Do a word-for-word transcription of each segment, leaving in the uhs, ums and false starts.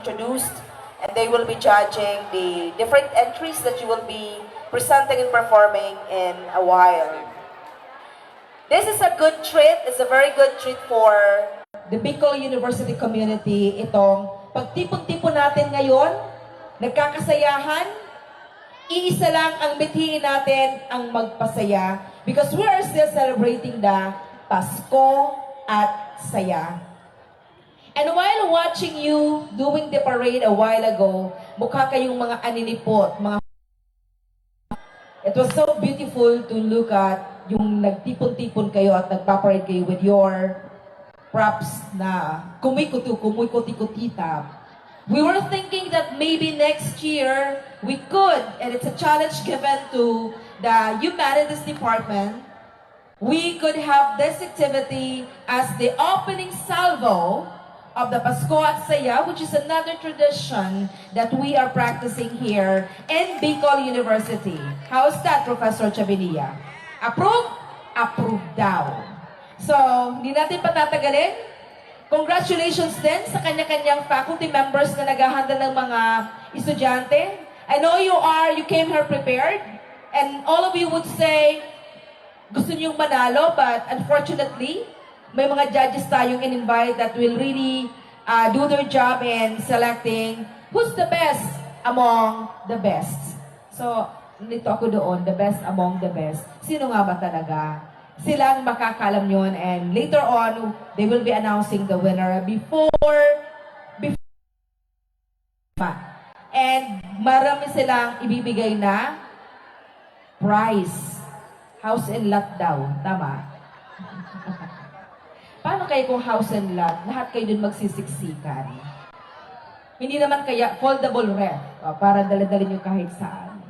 introduced, and they will be judging the different entries that you will be presenting and performing in a while. This is a good treat. It's a very good treat for the Bicol University community. Itong pagtipon-tipon natin ngayon, nagkakasayahan, iisa lang ang mithiin natin, ang magpasaya. Because we are still celebrating the Pasko at Saya. And while watching you doing the parade a while ago, mukha kayong mga aninipot, mga... It was so beautiful to look at yung nagtipon-tipon kayo at nagpa-parade kayo with your props na kumikutu, kumikuti-kutita. We were thinking that maybe next year we could, and it's a challenge given to the humanities department, we could have this activity as the opening salvo of the Pasko at Saya, which is another tradition that we are practicing here in Bicol University. How's that, Professor Chabinia? Approve? Approve daw. So, hindi natin patatagalin. Congratulations din sa kanya-kanyang faculty members na naghahandle ng mga estudyante. I know you are, you came here prepared, and all of you would say, gusto niyong manalo, but unfortunately, may mga judges tayong in-invite that will really, ah, do their job in selecting who's the best among the best. So, nandito ako doon, the best among the best. Sino nga ba talaga? Sila ang makakaalam yun, and later on, they will be announcing the winner before, before. And marami silang ibibigay na prize. House and lot daw. Tama? Paano kayo kung house and lot? Lahat kayo dun magsisiksikan. Hindi naman kaya foldable ref, o, para dala-dala nyo kahit saan.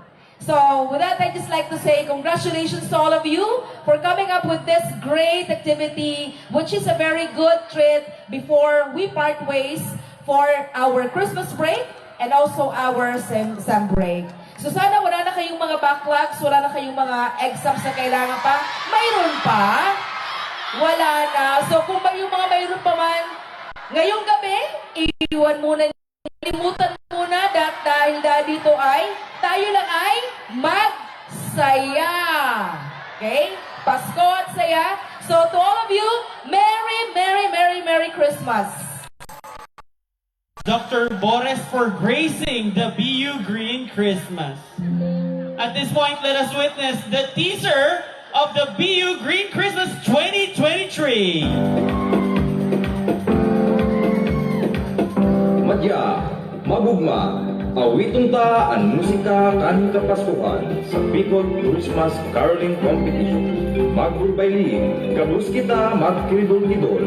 So, with that, I just like to say congratulations to all of you for coming up with this great activity, which is a very good treat before we part ways for our Christmas break and also our sem, sem break. So, sana wala na kayong mga backlogs, wala na kayong mga exams na kailangan pa. Mayroon pa? Wala na. So, kung may, yung mga mayroon pa man, ngayong gabi, iwan muna, kalimutan muna, da, dahil da, dito ay, tayo lang ay magsaya. Okay? Pasko at saya. So, to all of you, Merry, Merry, Merry, Merry Christmas! Doctor Bores for gracing the B U Green Christmas. At this point, let us witness the teaser of the B U Green Christmas twenty twenty-three. Madya, magugma, awiton ta an musika kan kapaskuhan sa Bicol Christmas Caroling Competition. Magburbay lihim, gabos kita magkiridol-kidol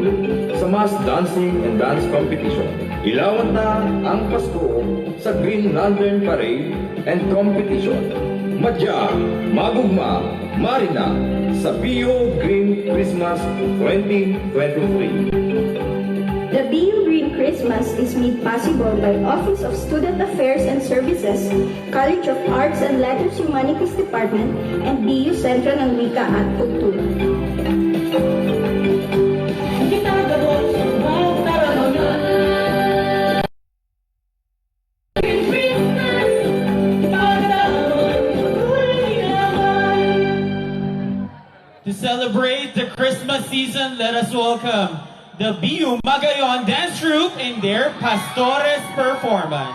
sa mass dancing and dance competition. Ilawan ta ang Pasko sa Green Lantern Parade and Competition. Madya, magugma, marina sa B U Green Christmas twenty twenty-three. The B U Green Christmas is made possible by Office of Student Affairs and Services, College of Arts and Letters Humanities Department, and B U Sentro ng Wika at Kultura. To celebrate the Christmas season, let us welcome the B U Magayon Dance Troupe in their Pastores performance.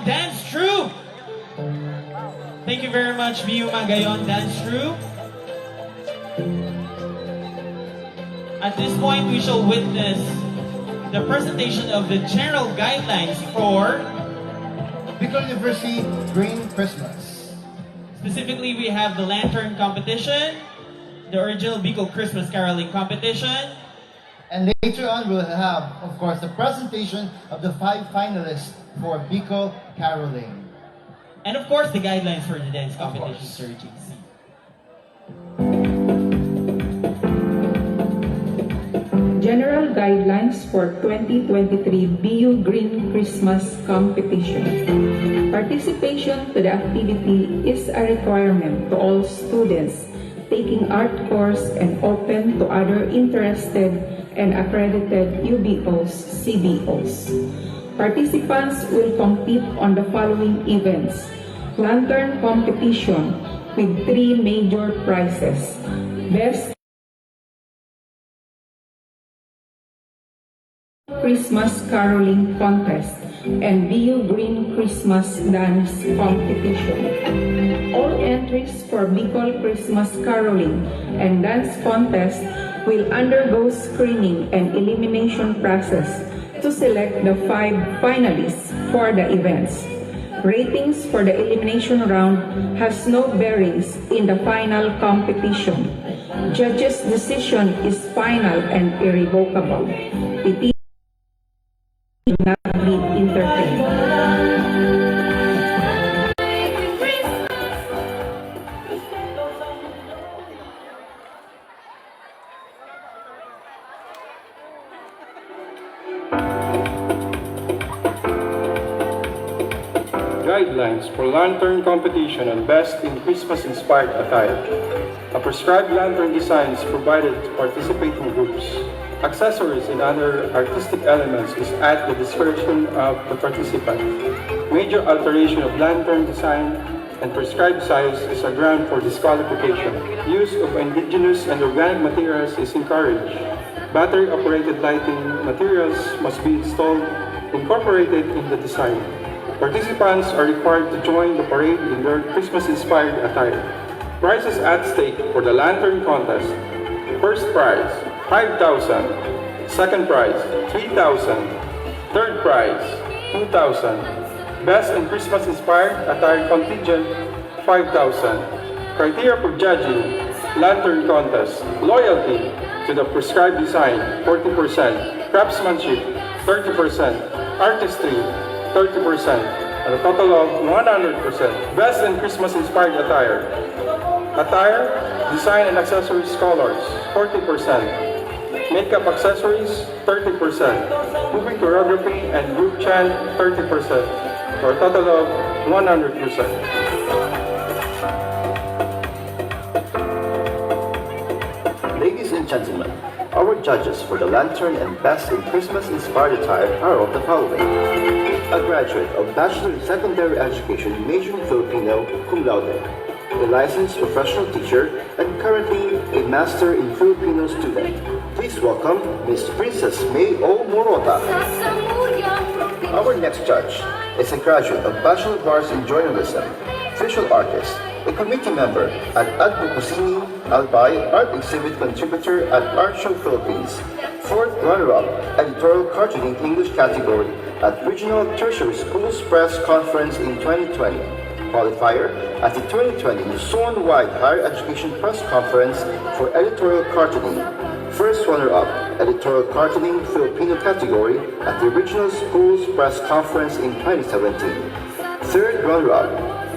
Dance Troupe! Thank you very much, B U Magayon Dance Troupe. At this point, we shall witness the presentation of the general guidelines for Bicol University Green Christmas. Specifically, we have the lantern competition, the original Bicol Christmas caroling competition. And later on, we'll have, of course, the presentation of the five finalists for Bicol caroling. And of course, the guidelines for the dance competition, Sir G C. General guidelines for twenty twenty-three B U Green Christmas Competition. Participation to the activity is a requirement to all students taking art course and open to other interested and accredited U B Os, C B Os. Participants will compete on the following events: Lantern Competition with three major prizes: Best Christmas Caroling Contest and B U Green Christmas Dance Competition. All entries for Bicol Christmas Caroling and Dance Contest will undergo screening and elimination process to select the five finalists for the events. Ratings for the elimination round has no bearings in the final competition. Judges' decision is final and irrevocable. It will not be entertained. Guidelines for Lantern Competition and Best in Christmas Inspired Attire. A prescribed lantern design is provided to participating groups. Accessories and other artistic elements is at the discretion of the participant. Major alteration of lantern design and prescribed size is a ground for disqualification. Use of indigenous and organic materials is encouraged. Battery-operated lighting materials must be installed, incorporated in the design. Participants are required to join the parade in their Christmas-inspired attire. Prizes at stake for the lantern contest. First prize, five thousand. Second prize, three thousand. Third prize, two thousand. Best in Christmas-inspired attire contingent, five thousand. Criteria for judging, lantern contest, loyalty to the prescribed design, forty percent, craftsmanship, thirty percent, artistry, thirty percent, and a total of one hundred percent. Best in Christmas-inspired attire. Attire, design and accessories colors, forty percent. Makeup accessories, thirty percent. Moving choreography and group chant, thirty percent. For a total of one hundred percent. Ladies and gentlemen, our judges for the Lantern and Best in Christmas Inspired Attire are of the following. A graduate of Bachelor in Secondary Education, major in Filipino, cum laude. A licensed professional teacher and currently a Master in Filipino student. Please welcome Miss Princess May O Morota. Our next judge is a graduate of Bachelor of Arts in Journalism, visual artist, a committee member at Advocacy Albay, art exhibit contributor at Art Show Philippines, fourth runner-up, editorial cartooning English category at Regional Tertiary Schools Press Conference in twenty twenty. Qualifier at the twenty twenty Luzon-wide Higher Education Press Conference for editorial cartooning. First runner-up, editorial cartooning Filipino category at the Regional Schools Press Conference in twenty seventeen. Third runner-up,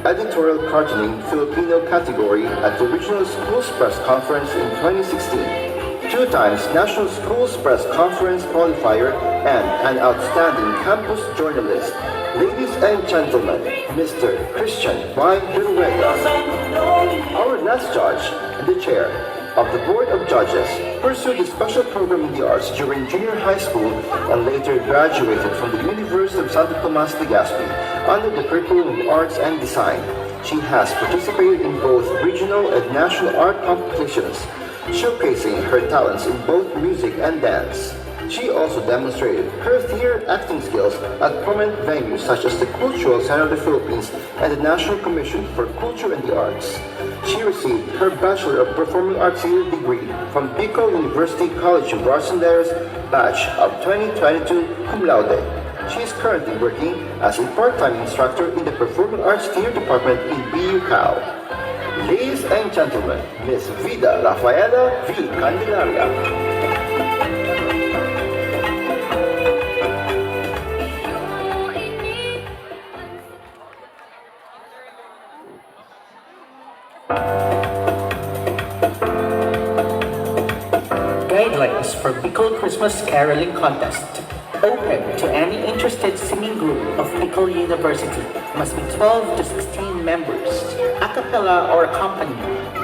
editorial cartooning Filipino category at the Regional Schools Press Conference in twenty sixteen. Two times National Schools Press Conference qualifier and an outstanding campus journalist. Ladies and gentlemen, Mister Christian Y. Berrueta. Our last judge and the chair of the Board of Judges pursued a special program in the arts during junior high school and later graduated from the University of Santo Tomas Legazpi under the curriculum of Arts and Design. She has participated in both regional and national art competitions, showcasing her talents in both music and dance. She also demonstrated her theater acting skills at prominent venues such as the Cultural Center of the Philippines and the National Commission for Culture and the Arts. She received her Bachelor of Performing Arts Theater degree from Bicol University College of Arts and Letters batch of twenty twenty-two cum laude. She is currently working as a part-time instructor in the Performing Arts Theater Department in B U Cau. Ladies and gentlemen, Miss Vida Rafaela V Candelaria. Guidelines for Bicol Christmas Caroling Contest. Open to any interested singing group of Bicol University. Must be twelve to sixteen members. A cappella or accompanied.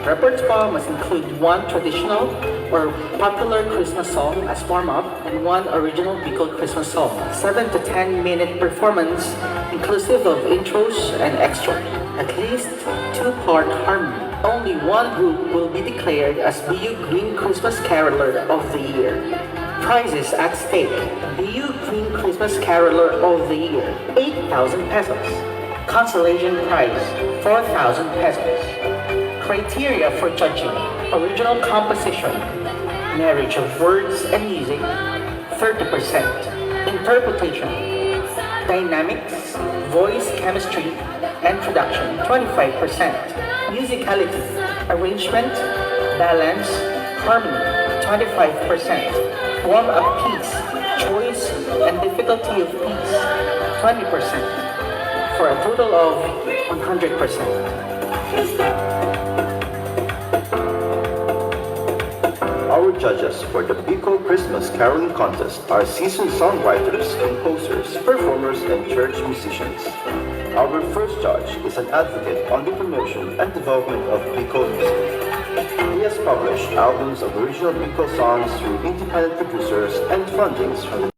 Repertoire must include one traditional or popular Christmas song as warm-up and one original Bicol Christmas song. Seven to ten minute performance inclusive of intros and extra. At least two-part harmony. Only one group will be declared as B U Green Christmas Caroler of the Year. Prizes at stake. B U Green Christmas Caroler of the Year, eight thousand pesos. Consolation prize, four thousand pesos. Criteria for judging: original composition, marriage of words and music, thirty percent. Interpretation, dynamics, voice chemistry, and production, twenty-five percent. Musicality, arrangement, balance, harmony, twenty-five percent. Warm-up piece, choice, and difficulty of piece, twenty percent. For a total of one hundred percent. Our judges for the Bicol Christmas Caroling Contest are seasoned songwriters, composers, performers, and church musicians. Our first judge is an advocate on the promotion and development of Bicol music. He has published albums of original Bicol songs through independent producers and fundings from the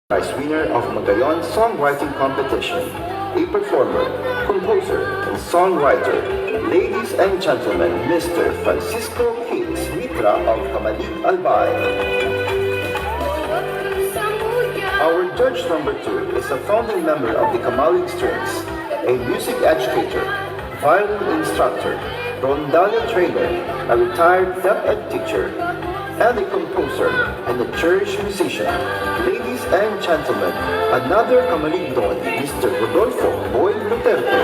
prize winner of Magayon Songwriting Competition, a performer, composer, and songwriter. Ladies and gentlemen, Mister Francisco Hicks Mitra of Camalig, Albay. Our judge number two is a founding member of the Camalig Strings, a music educator, violin instructor, rondalla trainer, a retired DepEd teacher, and a composer and a church musician. Ladies and gentlemen, another Camalignon, Mister Rodolfo Boy Duterte.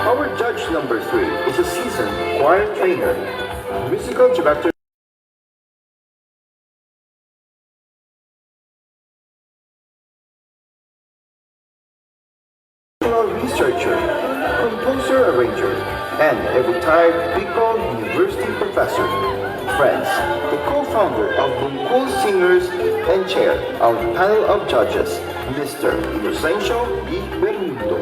Our judge number three is a seasoned choir trainer, musical director, researcher, composer, arranger, and a retired Bicol University professor. Friends, the co-founder of Bungkol Singers and chair our panel of judges, Mister Inocencio B. Bermundo.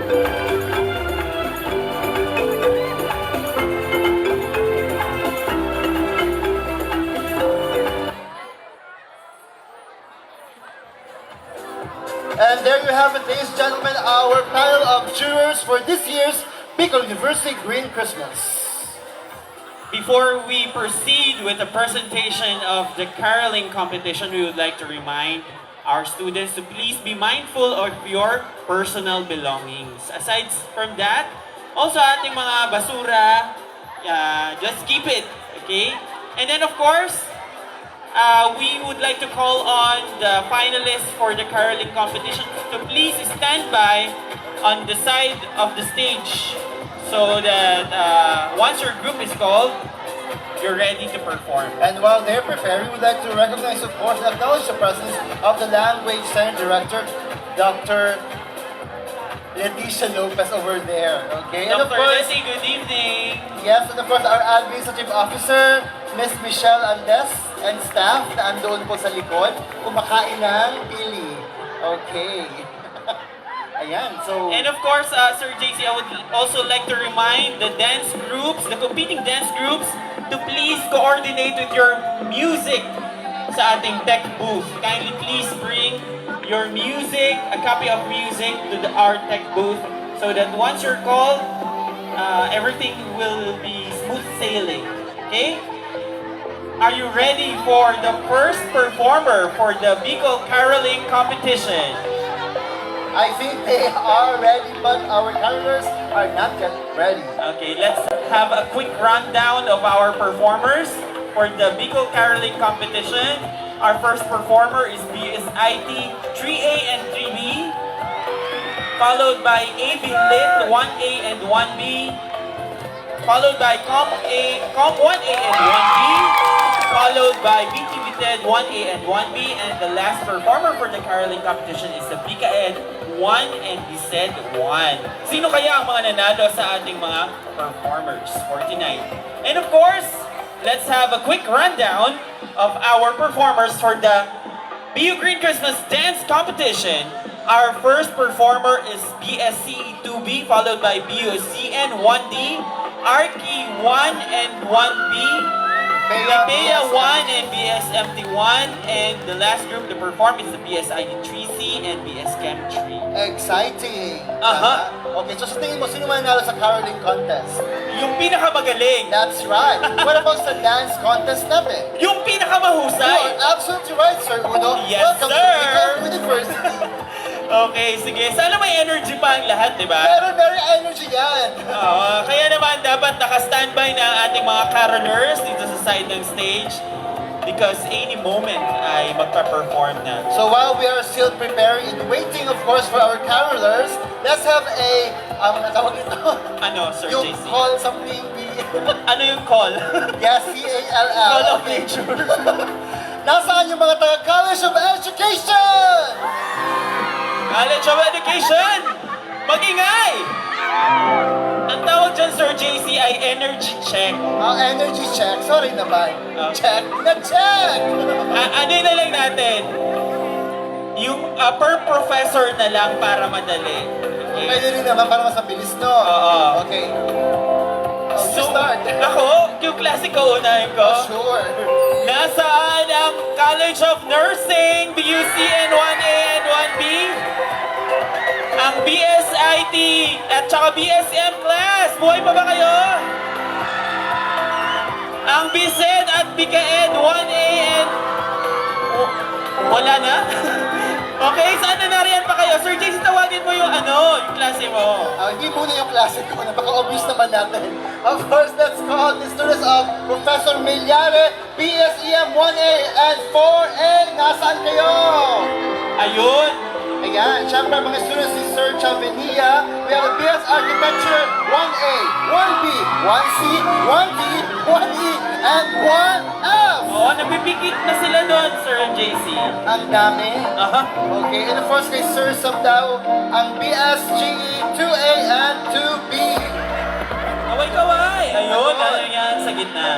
And there you have it, ladies and gentlemen, our panel of jurors for this year's Bicol University Green Christmas. Before we proceed with the presentation of the caroling competition, we would like to remind our students to please be mindful of your personal belongings. Aside from that, also ating mga basura, uh, just keep it, okay? And then of course, uh, we would like to call on the finalists for the caroling competition to please stand by on the side of the stage so that uh, once your group is called, you're ready to perform. And while they're preparing, we'd like to recognize, of course, and acknowledge the presence of the Language Center Director, Doctor Leticia Lopez over there. Okay? And of Doctor course, Leti, good evening. Yes, and of course, our Administrative Officer, Miss Michelle Andes, and staff na andoon po sa likod, kumakain ng pili. Okay. Ayan, so And of course, uh, Sir J C, I would also like to remind the dance groups, the competing dance groups, to please coordinate with your music sa ating tech booth. Kindly please bring your music, a copy of music to the our tech booth, so that once you're called, uh, everything will be smooth sailing. Okay? Are you ready for the first performer for the Bicol Caroling Competition? I think they are ready, but our carolers are not yet ready. Okay, let's have a quick rundown of our performers for the Bicol Caroling Competition. Our first performer is B S I T three A and three B, followed by A B Lit one A and one B, followed by Com A, Com one A and one B, followed by B T B Ted one A and one B, and the last performer for the caroling competition is the Bika Ed one and Bised one. Sino kaya ang mga nanalo sa ating mga performers for tonight? And of course, let's have a quick rundown of our performers for the B U Green Christmas Dance Competition. Our first performer is B S C two B, followed by B U C N one D, Arky one and one B, Pea one and B S M T one, and the last group to perform is the B S I D three C and B S Chem three. Exciting! Aha. Okay, so sa tingin mo, sino mananalo sa caroling contest? Yung pinakamagaling. That's right. What about sa dance contest natin? Yung You pinakamahusay. are absolutely right, Sir Uno. Yes, Welcome sir. to Bicol University. Okay, sige. Sana may energy pa ang lahat, di ba? Pero very energy yan. Oo, kaya naman dapat naka-standby na ang ating mga carolers dito sa side ng stage because any moment ay magpa-perform na. So while we are still preparing and waiting, of course, for our carolers, let's have a, um, ano tawag ito? Ano, Sir Yung J C? Call something. Ano yung call? Yes, C A L L. Call of Okay. nature. Nasaan yung mga taga College of Education? College of Education! Magingay! Ang tawag dyan, Sir J C, ay energy check. Ah, energy check. Sorry naman. Ah. Check na check! Ah, ano na lang natin? Yung ah, per professor na lang para madali. Okay? Pwede rin naman para mas mabilis, no? Oo. Okay. So, you So, start. Ako? Yung klase ko, unahin ko? Sure. Nasaan ang College of Nursing, B U C N one A and one B? Ang B S I T at saka B S M class, buhay pa ba kayo? Ang BSED at BCAED one A and... Oh, wala na? Okay, saan na nariyan pa kayo? Sir Jason, tawagin mo yung ano, yung klase mo. Ah, hindi muna yung klase ko. Napaka-obvious naman natin. Of course, let's call the students of Professor Milyare, PSEM one A and four A. Nasaan kayo? Ayun. Ayan, syempre mga students ni Sir Chavenia, we have a BS Architecture one A, one B, one C, one D, one E, and one F. Oo, nabibigit na sila doon, Sir J C. Ang dami. Aha. Okay, and of course kay Sir Sam daw, ang BSGE two A and two B. Kaway-kaway. Ayun, Ayun. Ano yan sa gitna.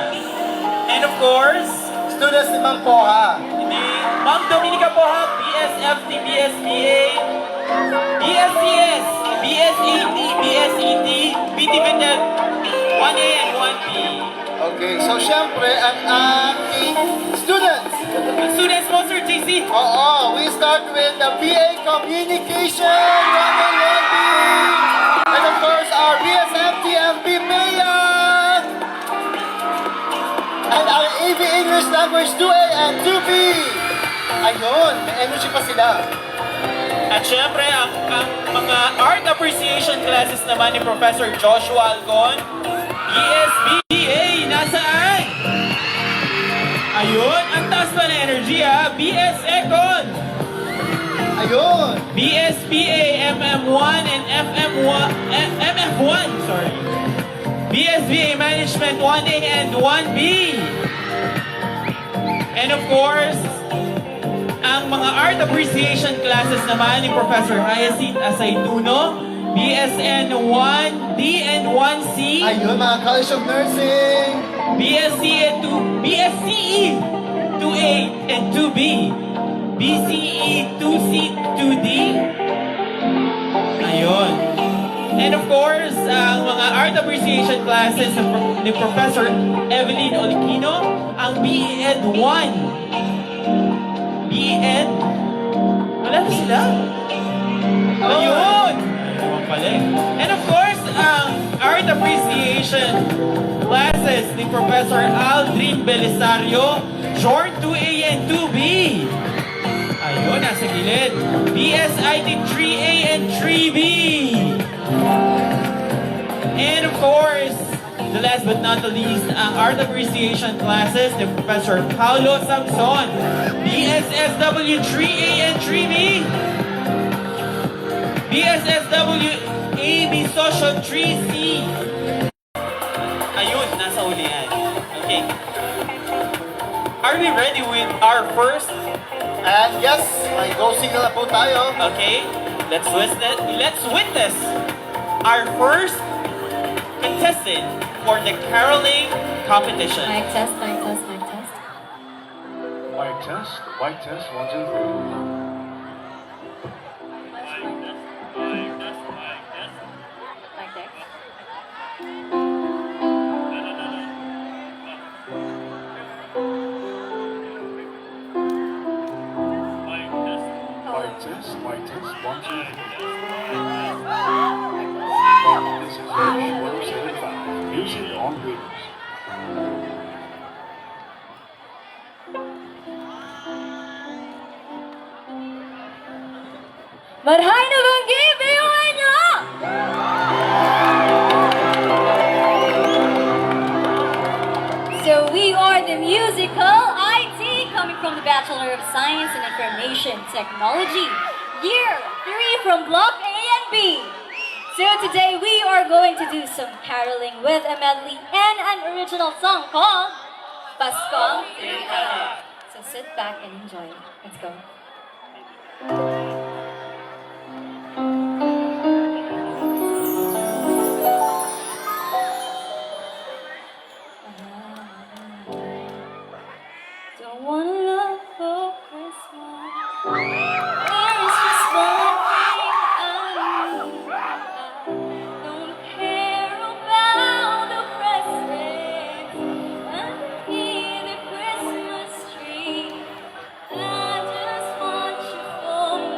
And of course, Students ni Ma'am Poha. ni Ma'am Dominica Poha, BSFT, BSBA, BSCS, BSET, BSET, BTVTET, one A and one B. Okay, so syempre, ang ating students. Ang students mo, Sir J C. Oo, we start with the BA Communication one A one B. And of course, our BSMT MB Mayan. And our A B English Language two A and two B. Ayun, may energy pa sila. At syempre, ang, ang mga art appreciation classes naman ni Professor Joshua Alcon, BSBA, nasaan? Ayun, ang taas pa na energy ha. BS Econ, Ayun. BSBA, MM one and FM one, eh, MF one, sorry. BSBA Management one A and one B. And of course, ang mga art appreciation classes naman ni Professor Hyacinth Asaytuno, BSN one D and one C, Ayun, mga College of Nursing. BSCE two, BSCE two A and two B, BCE two C, two D. Ayun. And of course, ang mga art appreciation classes ni Pro- ni Professor Evelyn Olikino, ang BEd one. BEd? Wala Ano sila? Ayun! Naman pala eh. And of course, ang art appreciation classes ni Professor Aldrin Belisario, Jorn two A and two B. Ayun, nasa gilid. B S I T three A and three B. And of course, the last but not the least, ang art appreciation classes ni Professor Paulo Samson, B S S W three A and three B, B S S W A B Socio three C. Ayun, nasa huli yan. Okay. Are we ready with our first? And yes, may go signal na po tayo. Okay, let's witness, let's witness our first contestant for the caroling competition. Mic test, mic test, mic test. Mic test, mic test, one, two, three. Mic test, mic test, mic test. Mic test. Mic test, mic test, one, two, three. This is Fresh one oh seven five, music on wheels. Marhay na banggi, B O N nyo! So we are the musical I T, coming from the Bachelor of Science in Information Technology, Year three from Block A and B. So today we are going to do some caroling with a medley and an original song called Paskong Tiritalag. So sit back and enjoy. Let's go. Don't want a lot for Christmas. There is just one thing I need. I don't care about the presents underneath the Christmas tree. I just want you for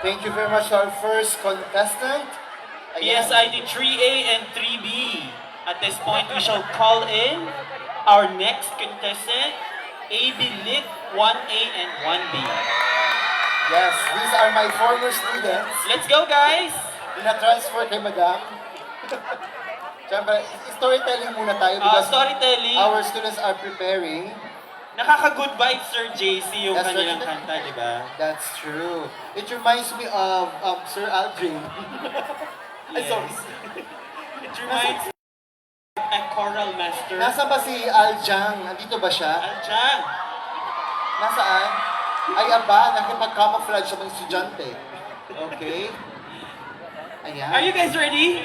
Thank you very much to our first contestant. Ayan. P S I T three A and three B. At this point, we shall call in our next contestant, A B Lit one A and one B. Yes, these are my former students. Let's go, guys! Pina-transfer kay Madam. Siyempre, storytelling muna tayo. Ah, because storytelling. Our students are preparing. Nakaka-good vibes, Sir J C, yung Yes, Sir kanilang J C. Kanta, di ba? That's true. It reminds me of, um, Sir Aldrin. Ay, sorry. Yes. It reminds me of my choral master. Nasa ba si Aljang? Andito ba siya? Aljang! Nasaan? Ay, aba, nakipag-camouflage sa mga estudyante. Okay. Ayan. Are you guys ready?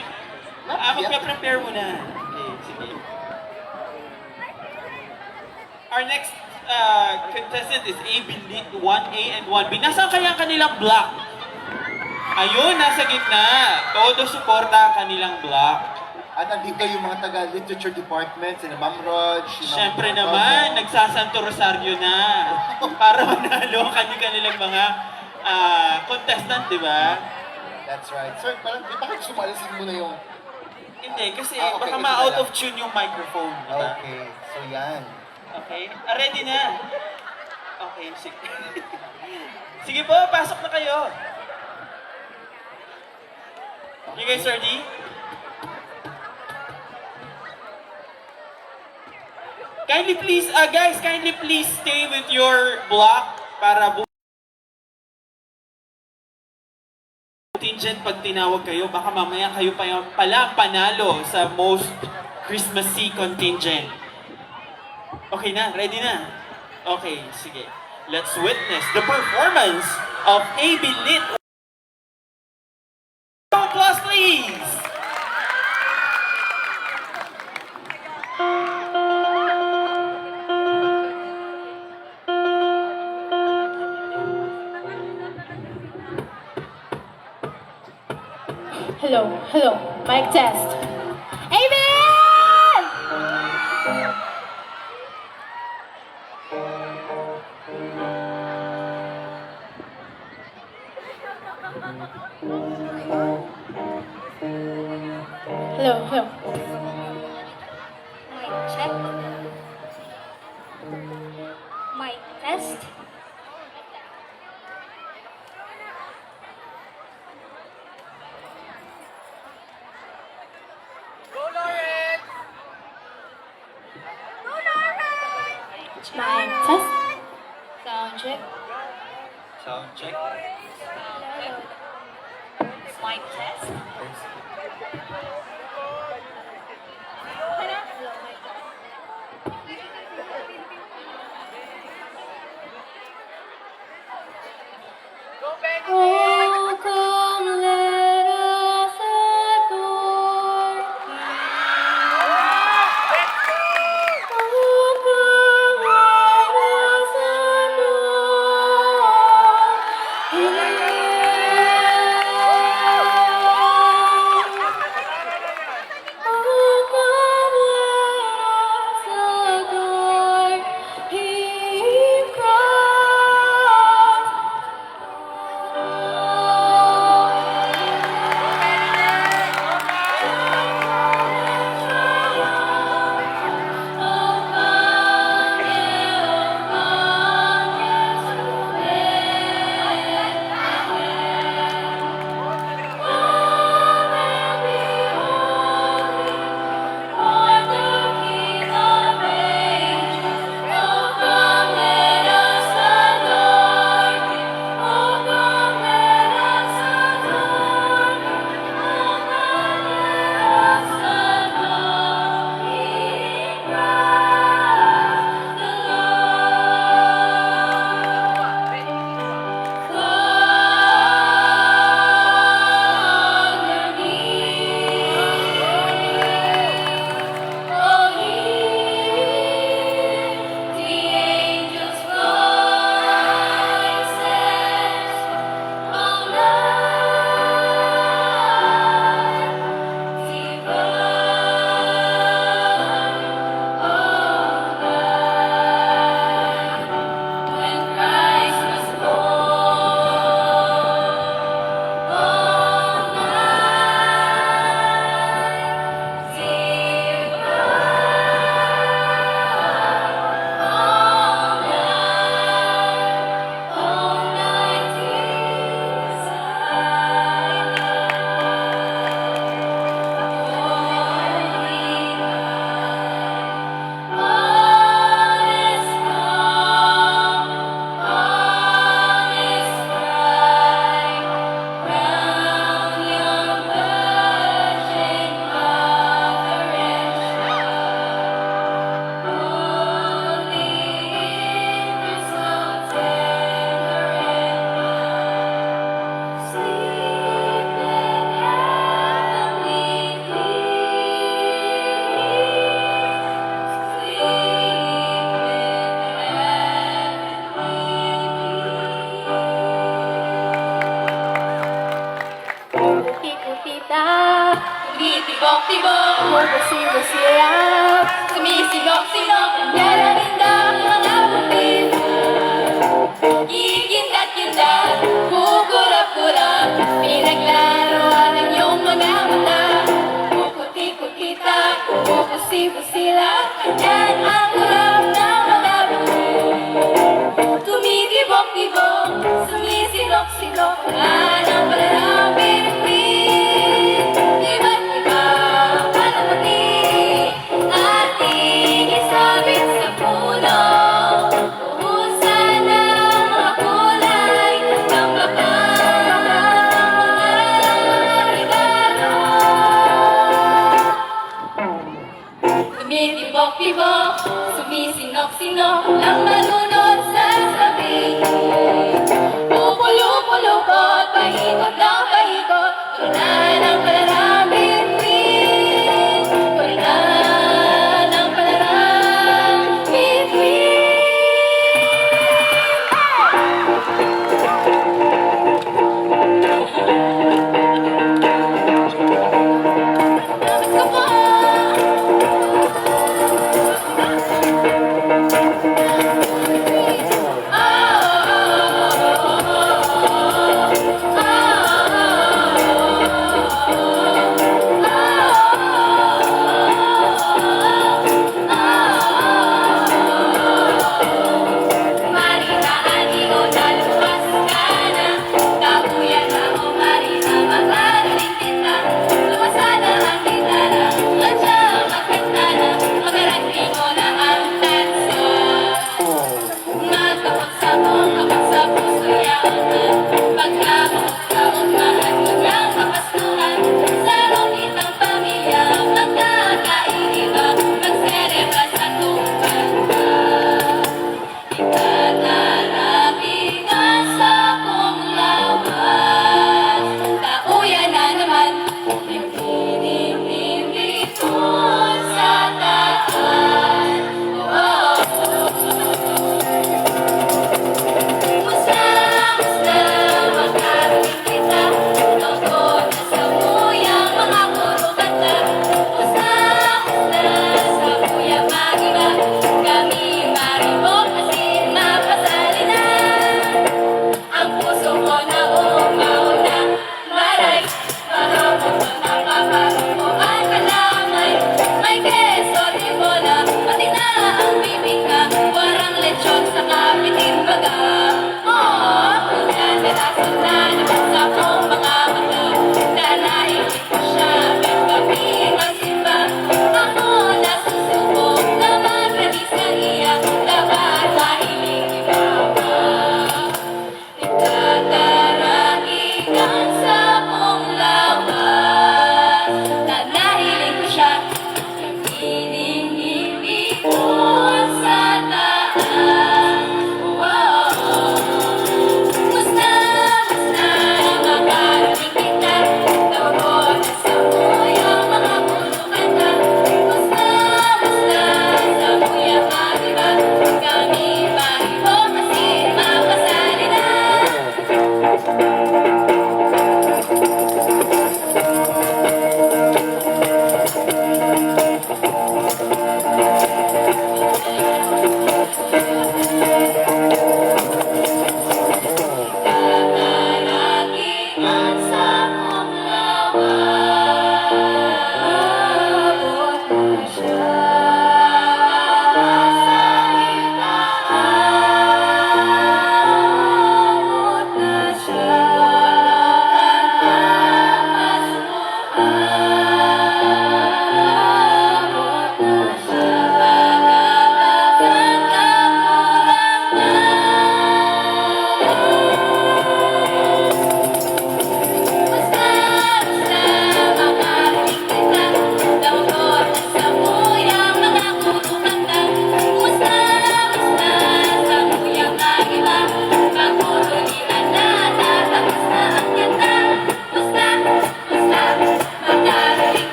Not Ah, yet. Magpe-prepare muna. Okay, sige. Our next uh, contestant is A B Lit one A and one B. Nasaan kaya ang kanilang block? Ayun, nasa gitna. Todo suporta ang kanilang block. At nandito yung mga taga-literature department, sina Ma'am Rog, si Ma'am Siyempre Rog. Naman, nagsasanto rosaryo na para manalo ang kani-kanilang mga ah, contestant, di ba? That's right. Sir, parang di ba kayo sumali? Sige muna yung Hindi, kasi Ah, okay, baka ito na ma-out lang. Of tune yung microphone, di ba? Okay, so yan. Okay. Ah, ready na. Okay, sige. Sige po, pasok na kayo. You guys ready? Kindly please, uh, guys, kindly please stay with your block para bu- contingent pag tinawag kayo. Baka mamaya kayo pa yung, pala ang panalo sa most Christmassy contingent. Okay na? Ready na? Okay, sige. Let's witness the performance of A B Lit. Applause, please! Hello, hello. Mic test. Amen! Hello, hello. Mic check. Mic test. Mic test. Sound check. Sound check. Mic test. Oh, come, let us adore Him. Oh, come, let us adore Him. Tibok, bubusi-busi lang. Sumisinok-sinok, ang dala nindang mga buntis. Gigindat-gindat, kukurap-kurap, pinaglaro ang inyong mga mata. Kukuti-kutita, bubusi-busi lang, yan ang kurap ng mga buntis. Tumitibok-tibok, sumisinok-sinok, ang pananabing iba't iba, palamuti, ating isabit sa puno. Ubusan ng mga kulay, tambak ang mga regalo. Tumitibok-tibok, sumisinok-sinok, ang manunod sa sabi. Pupulupulupot,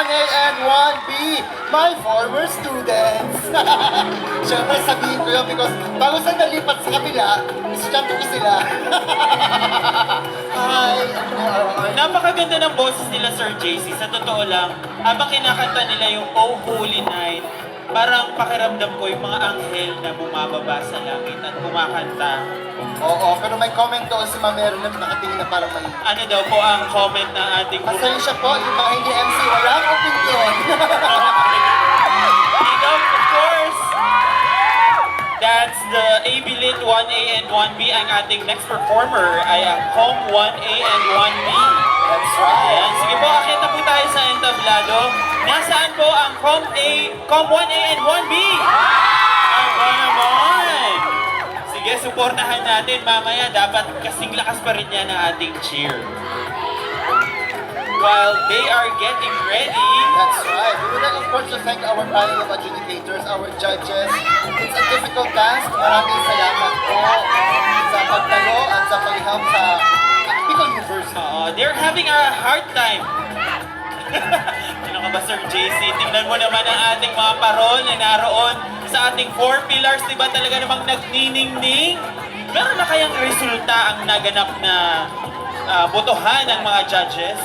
one A and one B, my former students. Siyempre, sabihin ko yun because bago sa nalipat sa kabila, estudyante ko sila. Hi! Napakaganda ng boses nila, Sir J C. Sa totoo lang, habang kinakanta nila yung Oh Holy Night, parang pakiramdam ko yung mga anghel na bumababa sa langit at kumakanta. Oo, pero may comment doon si Ma'am Meron na nakatingin na parang may... Ano daw po ang comment ng ating... Pasensya po, yung mga hindi M C, walang opinion. Ikaw, of course! That's the A B Lit one A and one B. Ang ating next performer ay ang Com one A and one B. That's right. Ayan, sige po, akit na po tayo sa entablado. Nasaan po ang Com A, Com one A and one B? Aba naman! Sige, suportahan natin. Mamaya, dapat kasing lakas pa rin yan ang ating cheer. While they are getting ready, That's right. We would like, of course, to thank our panel of adjudicators, our judges. It's a difficult task. Maraming salamat po sa pagtalo at sa paghilom sa Bicol University. Oo, they're having a hard time. Ano ka ba, Sir J C? Tingnan mo naman ang ating mga parol na naroon sa ating four pillars. Di ba talaga namang nagniningning? Meron na kayang resulta ang naganap na ah, botohan ng mga judges?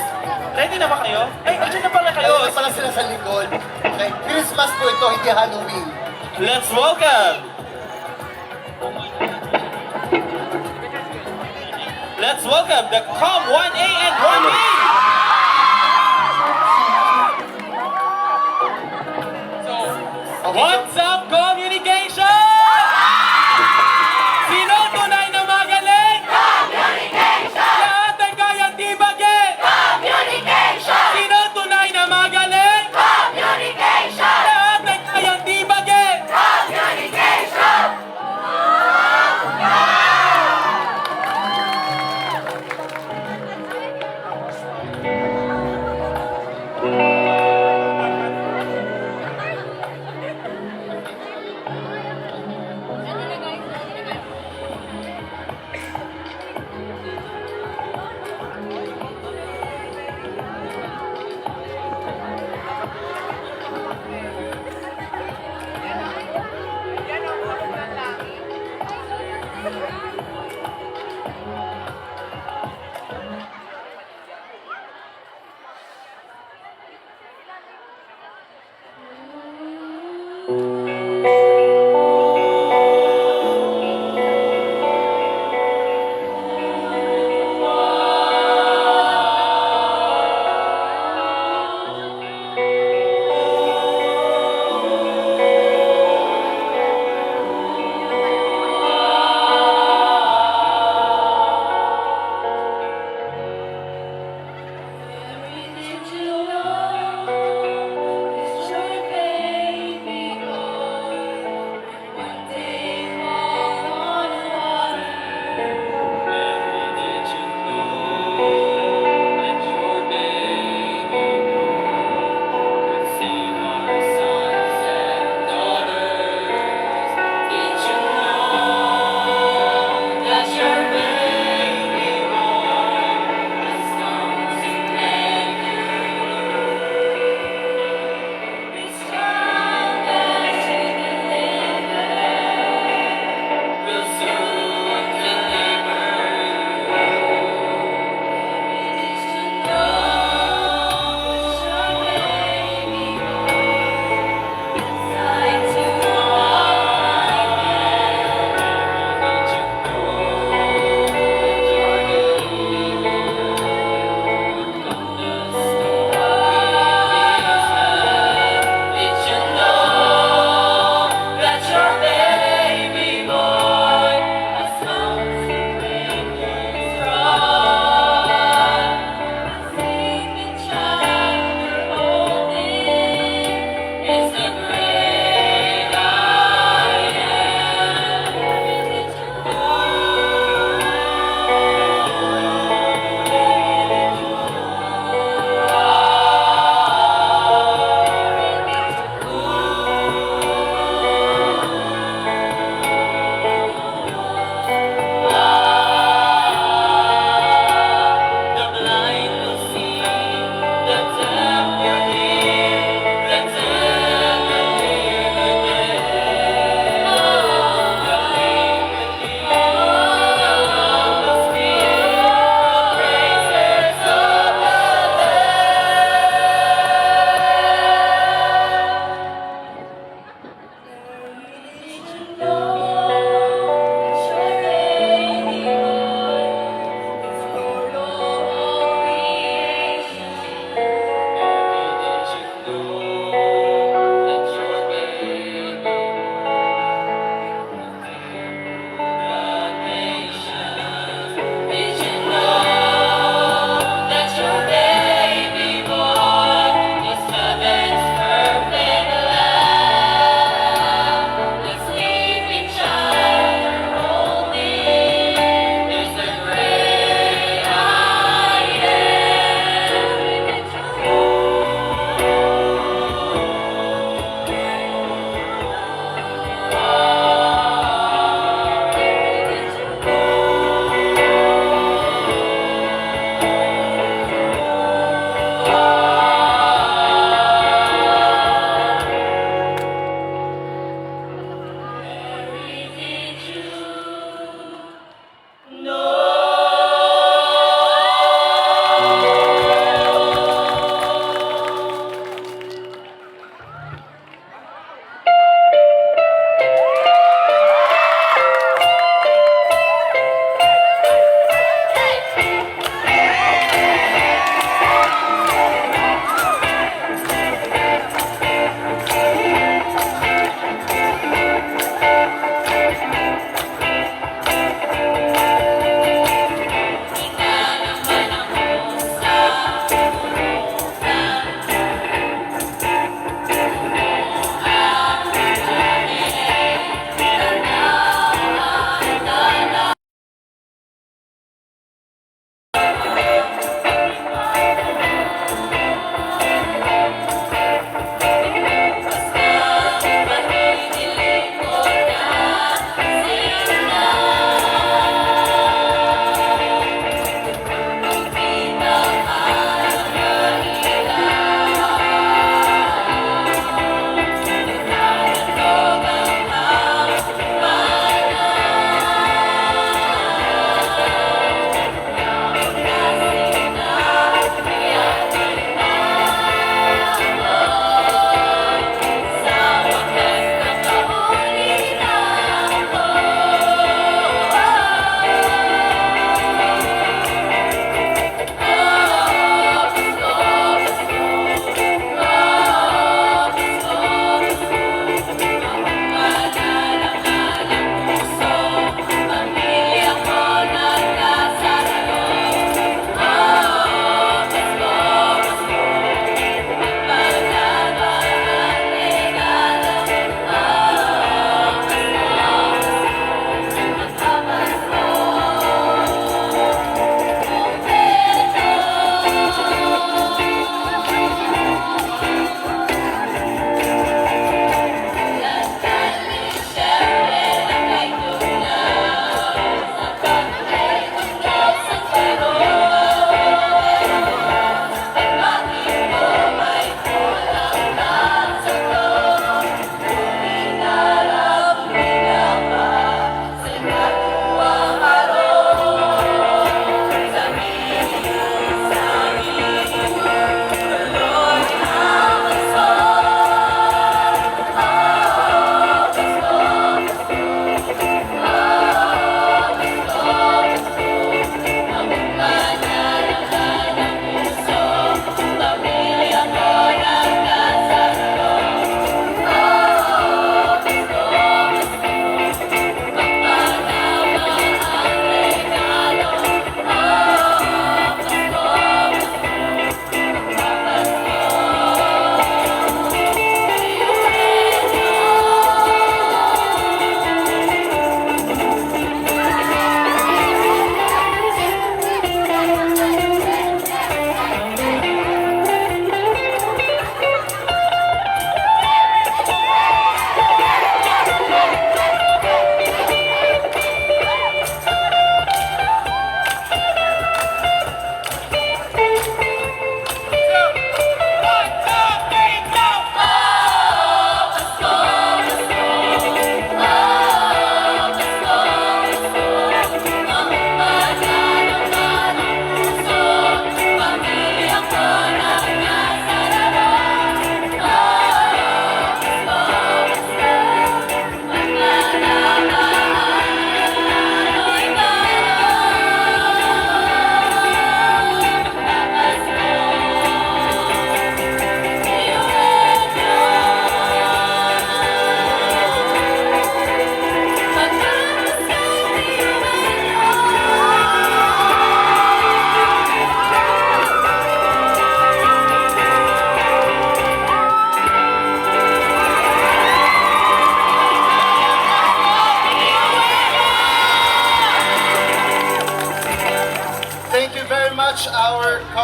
Ready na ba kayo? Ay, andyan na pala kayo. Ayun pala sila sa likod. Okay, Christmas po ito, hindi Halloween. Let's welcome. Let's welcome the Com one A and one B. What's up, communication? Sino tunay na magaling? Communication! Lahat ay kayang tibagin! Communication! Sino tunay na magaling? Communication! Lahat ay kayang tibagin! Communication!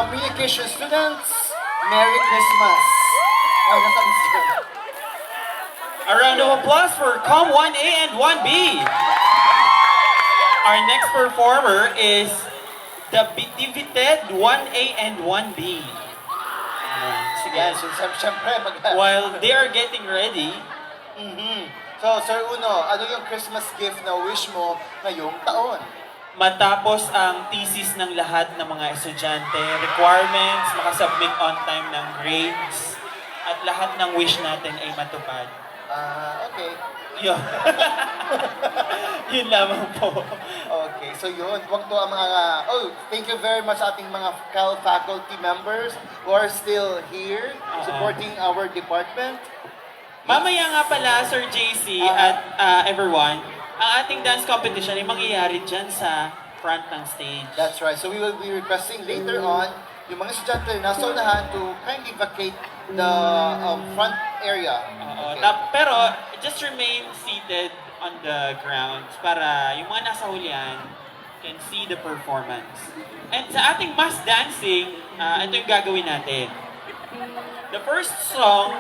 Communication students, Merry Christmas! Oh, nasa A round of applause for Com one A and one B. Our next performer is the B T V Ted one A and one B. Ayan, sige. Yan, so, syem-, syempre, mag- While they are getting ready, Mhm. So, Sir Uno, ano yung Christmas gift na wish mo ngayong taon? Matapos ang thesis ng lahat ng mga estudyante, requirements, makasubmit on time ng grades, at lahat ng wish natin ay matupad. Ah, okay. Yun. Yun lamang po. Okay, so yun. Wag to ang mga, oh, thank you very much sa ating mga Cal faculty members who are still here Oo. supporting our department. Mamaya nga pala, Sir J C Ah. at, ah, everyone, ang ating dance competition ay mangyayari dyan sa front ng stage. That's right. So we will be requesting later on yung mga estudyante na nasa unahan to kindly vacate the, um, front area. Oo, Okay. tap-, pero just remain seated on the ground para yung mga nasa hulihan can see the performance. And sa ating mass dancing, ah, ito yung gagawin natin. The first song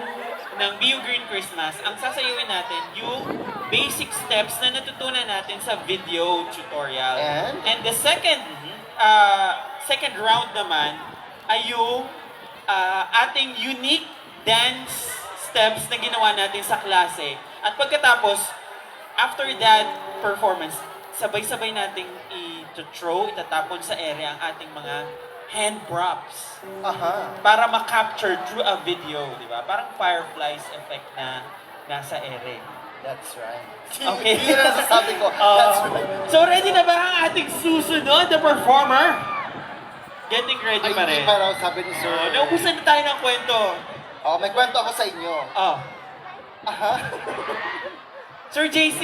ng Be You Green Christmas, ang sasayawin natin, yung basic steps na natutunan natin sa video tutorial. And? And the second, ah, second round naman ay yung, ah, ating unique dance steps na ginawa natin sa klase. At pagkatapos, after that performance, sabay-sabay nating i-throw, itatapon sa ere ang ating mga hand props Aha. para ma-capture through a video, di ba? Parang fireflies effect na nasa ere. That's right. Okay. Yun ang nasasabi ko. Oo. That's right. So, ready na ba ang ating susunod na performer? Getting ready Ay, pa hindi rin. pa raw, sabi ni Sir. Oo, naubusan na tayo ng kwento. Oo, may kwento ako sa inyo. Oh. Aha. Sir J C,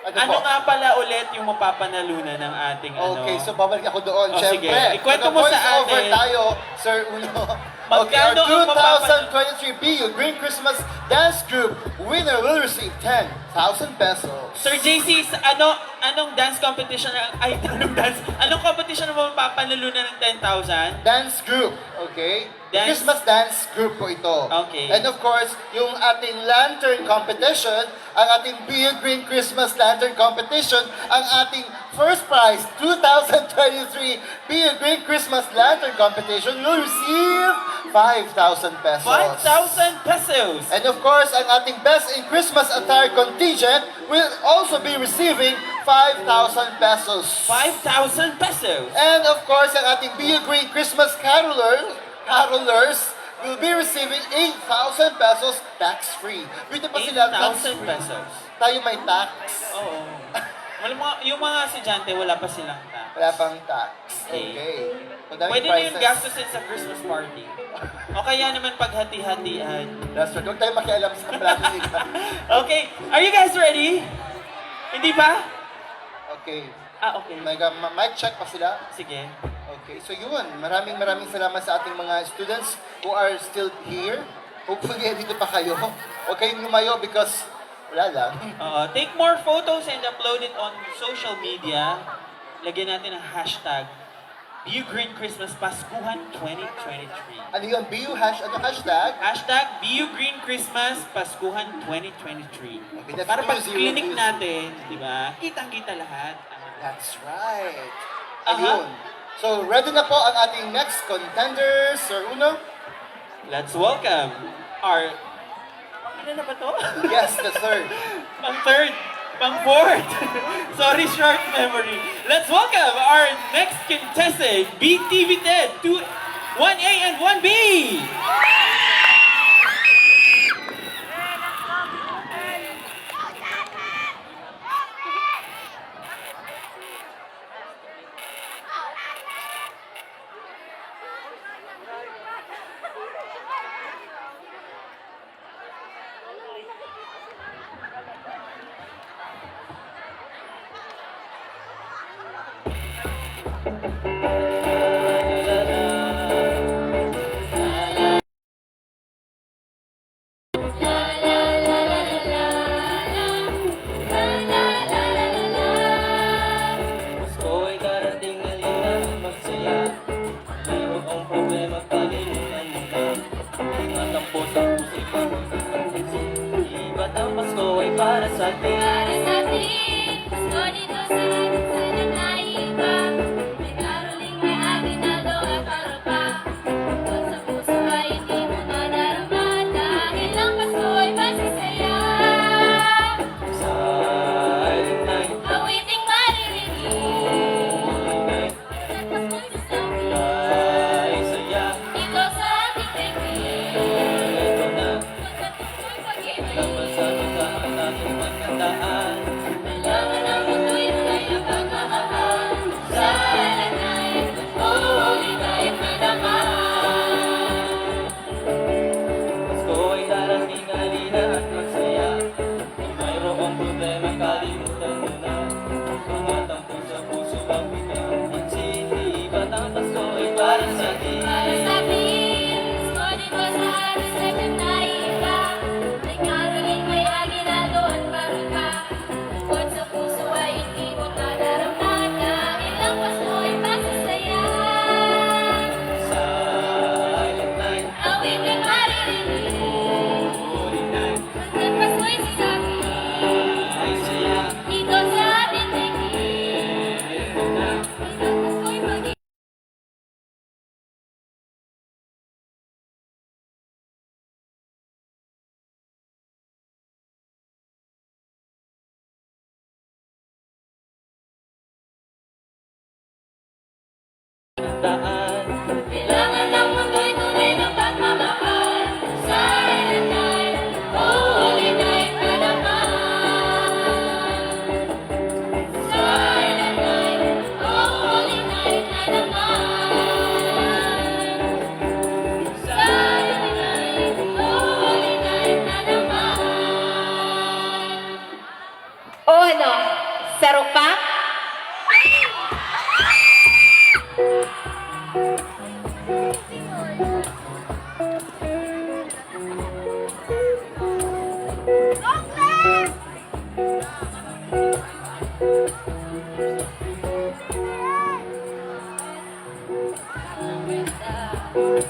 Ano ano po? nga pala ulit yung mapapanalunan ng ating ano? Okay, so babalik ako doon. Oh, sige. Siyempre, Ikwento mo sa mag-voice over atin. tayo, Sir Uno. Okay, Magkano our ang mapapana- two thousand twenty-three Be You Green Christmas Dance Group winner will receive ten thousand pesos. Sir J C, sa ano, anong dance competition ang, ay, anong dance? Anong competition ang mapapanalunan ng ten thousand? Dance group, okay? Dance? Christmas dance group po ito. Okay. And of course, yung ating lantern competition, ang ating Be You Green Christmas Lantern Competition, ang ating first prize, two thousand twenty-three Be You Green Christmas Lantern Competition, will receive five thousand pesos. Five thousand pesos! And of course, ang ating Best in Christmas Attire Contingent will also be receiving five thousand pesos. Five thousand pesos! And of course, ang ating Be You Green Christmas Caroler, Carolers will be receiving eight thousand pesos tax-free. Pwede pa sila tax-free. Eight thousand pesos. Tayo may tax. Oo. Wala mga, yung mga estudyante, wala pa silang tax. Wala pang tax. Okay. Okay. So, daming Pwede na yung prizes. gastusin sa Christmas party. O kaya naman paghati-hatian. That's right. Huwag tayong makialam sa plano nila. Okay. Are you guys ready? Hindi pa? Okay. Ah, okay. May ga-, ma-, mic check pa sila? Sige. Okay, so yun. Maraming, maraming salamat sa ating mga students who are still here. Hopefully, dito pa kayo. Huwag kayong lumayo because wala lang. Oo. Take more photos and upload it on social media. Lagyan natin ang hashtag Be You Green Christmas Paskuhan twenty twenty-three. Ano yun? Be You hash-, ano, hashtag? Hashtag Be You Green Christmas Paskuhan twenty twenty-three. Okay, that's Para pag two zero two zero. clinic natin, di ba? Kitang-kita lahat. That's right. Aha. Ayun. So, ready na po ang ating next contender, Sir Uno. Let's welcome our, ilan na ba to? Yes, the third. Pang third. Pang fourth. Sorry, short memory. Let's welcome our next contestant, B T V Ted, two, one A and one B. Sa puso ko, iba't ang Pasko ay para sa atin. Para sa atin, Pasko dito sa atin, sana naiba. May caroling, may aguinaldo at parol pa. Bukod sa puso ay hindi mo nadarama, dahil ang Pasko ay masasaya. Silent night. Awiting maririnig. Holy night. Ay, saya. Ito sa ating daigdig. Ito na. Pagkatapos ng pag-ibig. Dapat sa kasama natin pagkataan. Kailangan ng mundo'y tunay na pagmamahal. Sa alanay, huli na yung nadama. Pasko ay darating, halina at magsaya. Kung mayroong problema, kalimutan mo na. Ang mga tampo sa puso, pagbigyang pansin. Iba't ang Pasko ay para sa atin. Para sa atin, Pasko dito sa atin, sa atin na iba. May caroling, may aguinaldo at parol pa. Bukod sa puso ay hindi mo nadarama, dahil ang Pasko ay masasaya. Silent night. Awitin maririnig. Holy night. Ang Pasko'y sasabi. Ay, saya. Ito sa ating daigdig. Ito na. Ang Pasko'y pag- Kailangan ng mundo'y tunay na pagmamahal. Silent night, holy night na naman. Silent night, holy night na naman. Silent night, holy night na naman. O ano? Saro pa?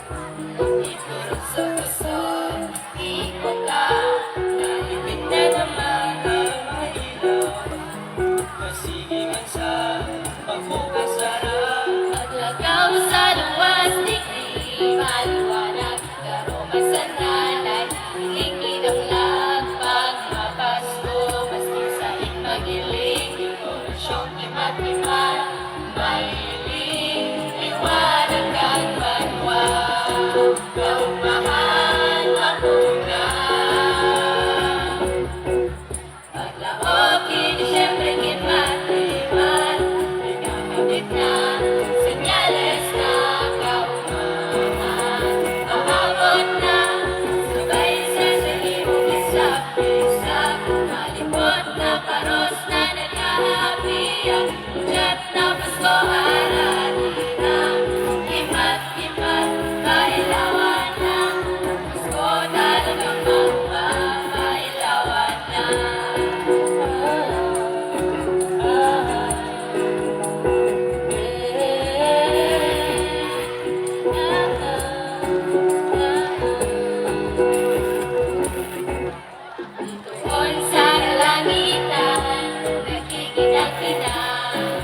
Iturog sa puso, ipon ka, nalipit na naman ang mga ilaw. Masigi man sa pagbukas harap, maglakaw sa luwas, digdi maliwanag, garo man sana'y hiling kinanglan. Pagmapasko, maski sain magiling, orosyong kimat-kimat, mahiling liwanag kan banwa. Kaugmahan, mapunga. Paglaog ki Disyembre, kimat-kimat, ikakabit na, senyales na kaugmahan. Aabot na, sabay sa, sa imong isa-isa, malipot na paros na naghahapian. Hudyat na Pasko, harani na, kimat-kimat, pailawan na. Pasko talagang mauma, pailawan na. Doon sa kalangitan, nagkikinang-kinang.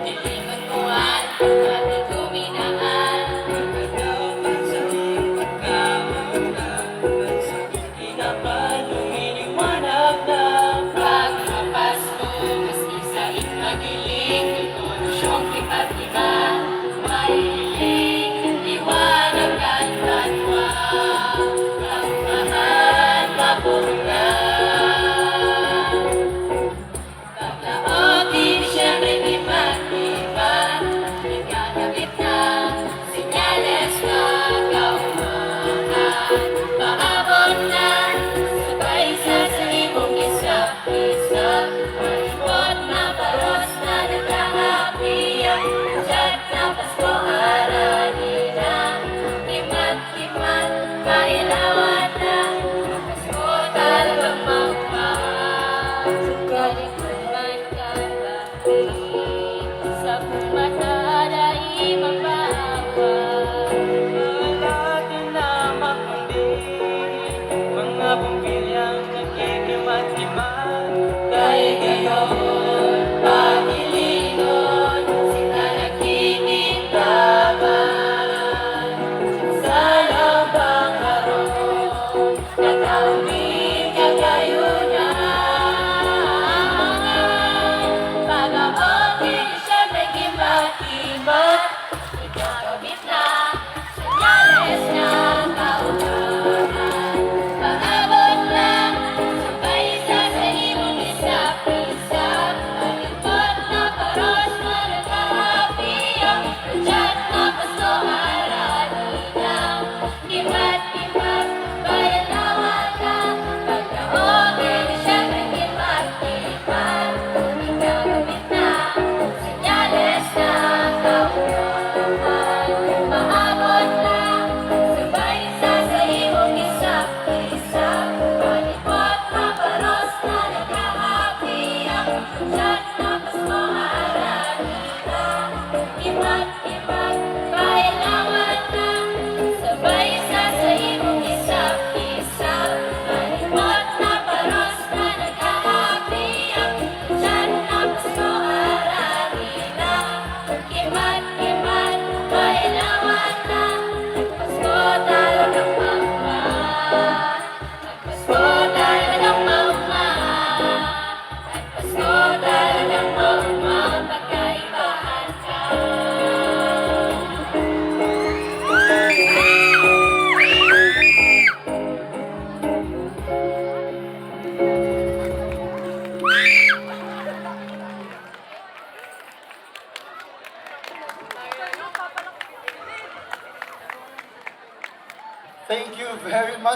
Dilingon ko an pagkabig ko minaan. Pagkatapos sa iyong pagkauna, ang sakit kinaban, lumiliwanag na. Pagkapas ko, maski sain magiling, ito na siyang kipat-kipat. Mahiling liwanag kan banwa, kaugmahan, mapunga. Paglaog ki Disyembre, kipat-kipat, ikakabit na, senyales na kaugmahan. Paabot na, sabay sa, sa imong isa-isa, malipot na paros na naghahapian. Hudyat na Pasko, harani na, kimat-kimat, pailawan na. Pasko talagang mauma. Sa kalikuman kan bangin, sa kumata dai mabawas. Wala din na makundi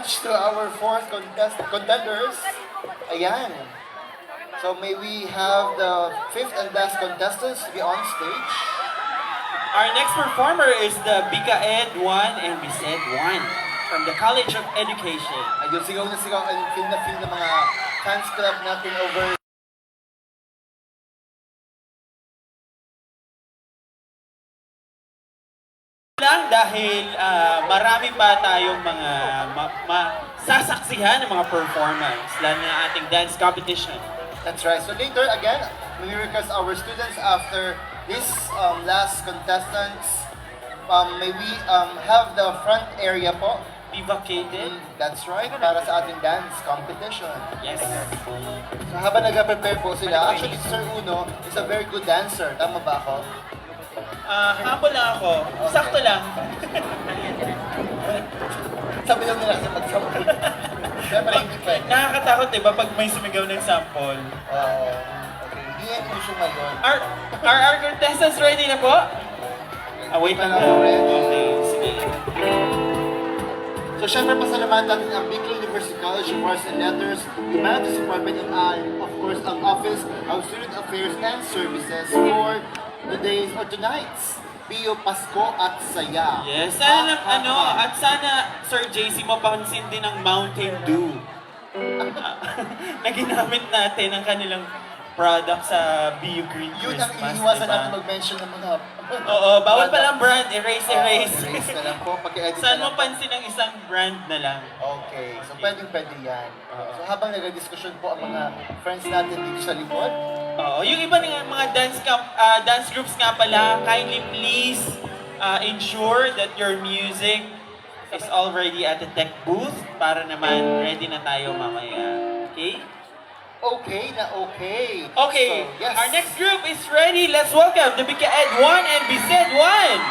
To our fourth contest contenders. Ayan. So may we have the fifth and last contestants to be on stage. Our next performer is the Bika Ed one and Bised one from the College of Education. Ayun, sigaw na sigaw. Ayun, feel na feel ng mga fans club natin over. Lang dahil ah, marami pa tayong mga ma- masasaksihan ng mga performance, lalo na ating dance competition. That's right. So later again, we request our students after this um, last contestants, um, may we um, have the front area po. Be vacated. Mm, that's right, para sa ating dance competition. Yes. So habang nagpe-prepare po sila, actually si Sir Uno is a very good dancer. Tama ba ako? Ah, humble lang ako. Sakto lang. Sabi lang nila sa pag-sample. Siyempre hindi pwede. Nakakatakot, di ba, pag may sumigaw ng sample? Oo. Okay. Hindi yan uso ngayon. Are, are our contestants ready na po? Ah, wait lang. Wala pa rin. Okay, sige. So, syempre, pasalamatan natin ang Bicol University College of Arts and Letters, Humanities Department, and, ah, of course, ang Office of Student Affairs and Services for today's or tonight's Bio Pasko at Saya. Yes, sana na, Ha, ha, ano, ha. At sana, Sir J C, mapansin din ang Mountain Dew. Na ginamit natin ang kanilang product sa Bio Green Yun ang Christmas, iniwasan di ba? Natin mag-mention ng mga... Oo, bawal product. palang brand. Erase, Oo, erase. Erase na lang po. Pag-edit Saan na lang po. Mapansin ang isang brand na lang? Okay, so pwedeng-pwede yan. So habang nagdidiskusyon po ang mga friends natin dito sa likod, Oo, yung iba nga mga dance camp, ah, dance groups nga pala, kindly please ah, ensure that your music is already at the tech booth para naman ready na tayo mamaya. Okay? Okay na okay. Okay, So, yes. Our next group is ready. Let's welcome the Bika Ed one and Bised one.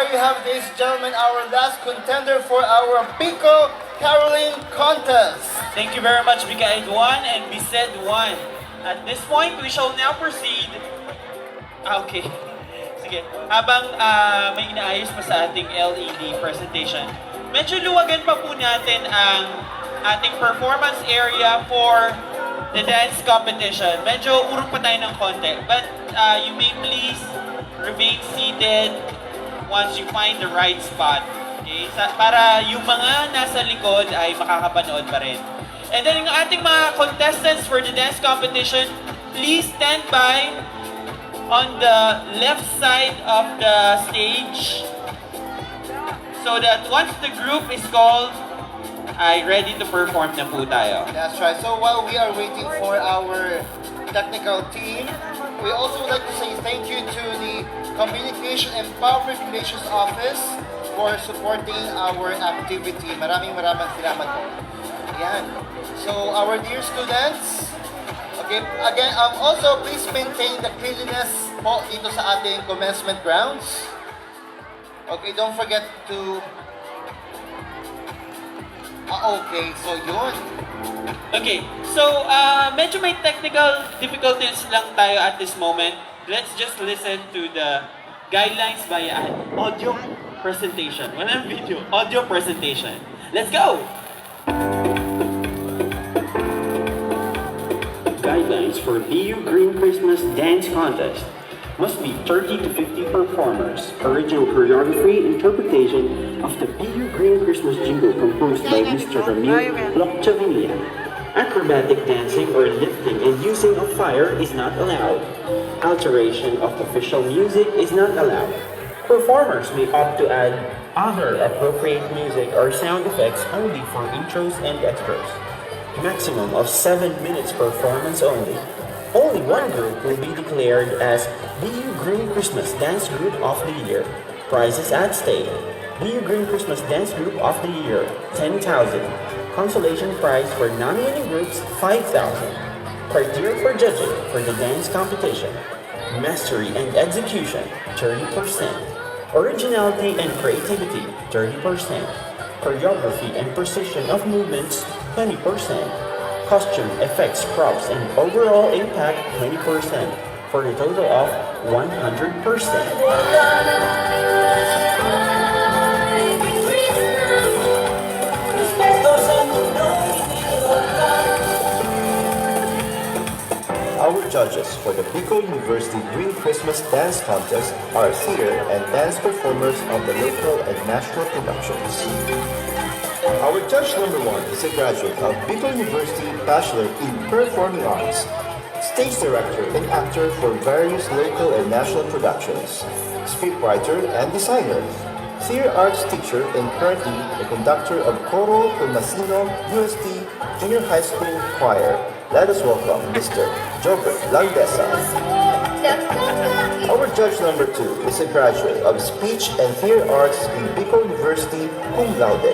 We have, ladies and gentlemen, our last contender for our Bicol Caroling Contest. Thank you very much, Bikaid one and Bised one. At this point, we shall now proceed. Ah, okay. Sige. Habang ah, may inaayos pa sa ating L E D presentation, medyo luwagan pa po natin ang ating performance area for the dance competition. Medyo urong pa tayo ng konti. But uh, you may please remain seated once you find the right spot. Okay? Sa, para yung mga nasa likod ay makakapanood pa rin. And then yung ating mga contestants for the dance competition, please stand by on the left side of the stage so that once the group is called, ay ready to perform na po tayo. That's right. So while we are waiting for our technical team, we also would like to say thank you to the Communication and Public Relations Office for supporting our activity. Maraming maraming salamat po. Yan. So our dear students, okay, again, um, also please maintain the cleanliness po dito sa ating commencement grounds. Okay, don't forget to... Ah, okay, so yun. Okay, so uh, medyo may technical difficulties lang tayo at this moment. Let's just listen to the guidelines via an audio presentation. Walang video, audio presentation. Let's go! Guidelines for B U Green Christmas Dance Contest. Must be thirty to fifty performers. Original choreography, interpretation of the B U Green Christmas jingle composed by Mister Ramil Locchavinia. Acrobatic dancing or lifting and using of fire is not allowed. Alteration of official music is not allowed. Performers may opt to add other appropriate music or sound effects only for intros and extras. Maximum of seven minutes performance only. Only one group will be declared as B U Green Christmas Dance Group of the Year. Prizes at stake. B U Green Christmas Dance Group of the Year, ten thousand. Consolation prize for nominating groups, five thousand. Criteria for judging for the dance competition. Mastery and execution, thirty percent. Originality and creativity, thirty percent. Choreography and precision of movements, twenty percent. Costume, effects, props, and overall impact, twenty percent. For a total of one hundred percent. Our judges for the Bicol University Green Christmas Dance Contest are singer and dance performers of the local and national productions. Our judge number one is a graduate of Bicol University Bachelor in Performing Arts, stage director and actor for various local and national productions, scriptwriter and designer, theater arts teacher and currently the conductor of Coro Tomasino U S T Junior High School Choir. Let us welcome Mister Jobert Langdesa. Our judge number two is a graduate of Speech and Theater Arts in Bicol University, cum laude,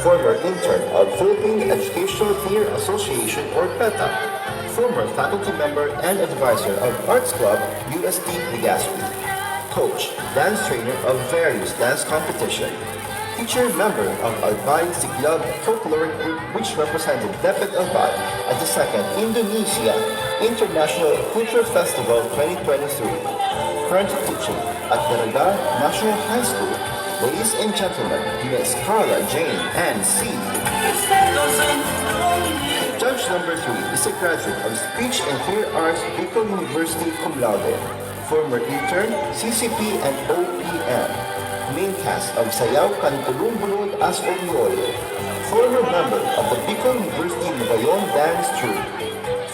former intern of Philippine Educational Theater Association or PETA, former faculty member and advisor of Arts Club U S T Legazpi, coach, dance trainer of various dance competition, teacher member of Albay Siglab folkloric group which represented Depet Albay at the second Indonesia International Culture Festival twenty twenty-three. Currently teaching at Daraga National High School. Ladies and gentlemen, Miss Carla Jane N C. Judge number three is a graduate of Speech and Theater Arts, Bicol University, cum laude. Former intern, C C P and O P M. Main cast of Sayaw kan Tulong Bulod as Oriolo. Former member of the Bicol University Magayon Dance Troupe.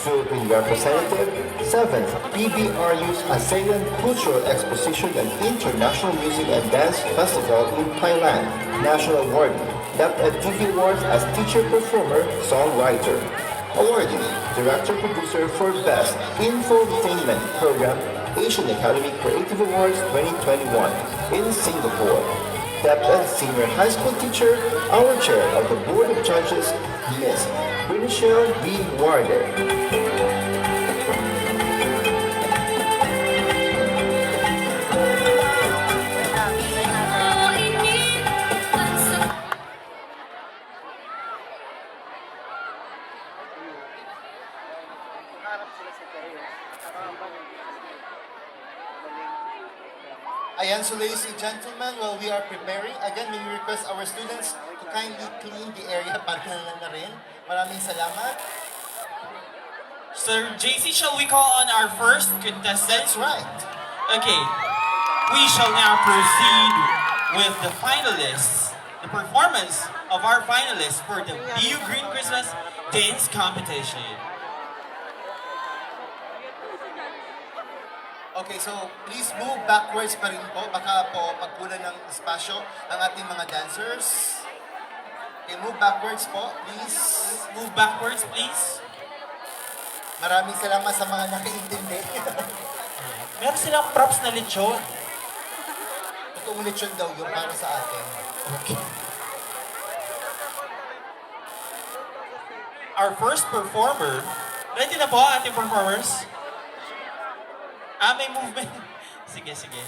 Philippine Representative, seventh P B R U's ASEAN Cultural Exposition and International Music and Dance Festival in Thailand. National Award, DepEd T V Awards as Teacher Performer Songwriter. Awardee, Director Producer for Best Infotainment Program, Asian Academy Creative Awards twenty twenty-one in Singapore. DepEd Senior High School Teacher, our Chair of the Board of Judges, Miss Winchell B. Warder. Ayan, so ladies and gentlemen, while we are preparing, again, we request our students to kindly clean the area. Parking na lang na rin. Maraming salamat. Sir J C, shall we call on our first contestant? That's right. Okay. We shall now proceed with the finalists, the performance of our finalists for the B U Green Christmas Dance Competition. Okay, so please move backwards pa rin po. Baka po magkulang ng espasyo ang ating mga dancers. Okay, move backwards po, please. Move backwards, please. Maraming salamat sa mga nakaintindi. Meron silang props na lechon. Totoong lechon daw yun para sa atin. Okay. Our first performer. Ready na po ang ating performers? Ah, may movement. Sige, sige.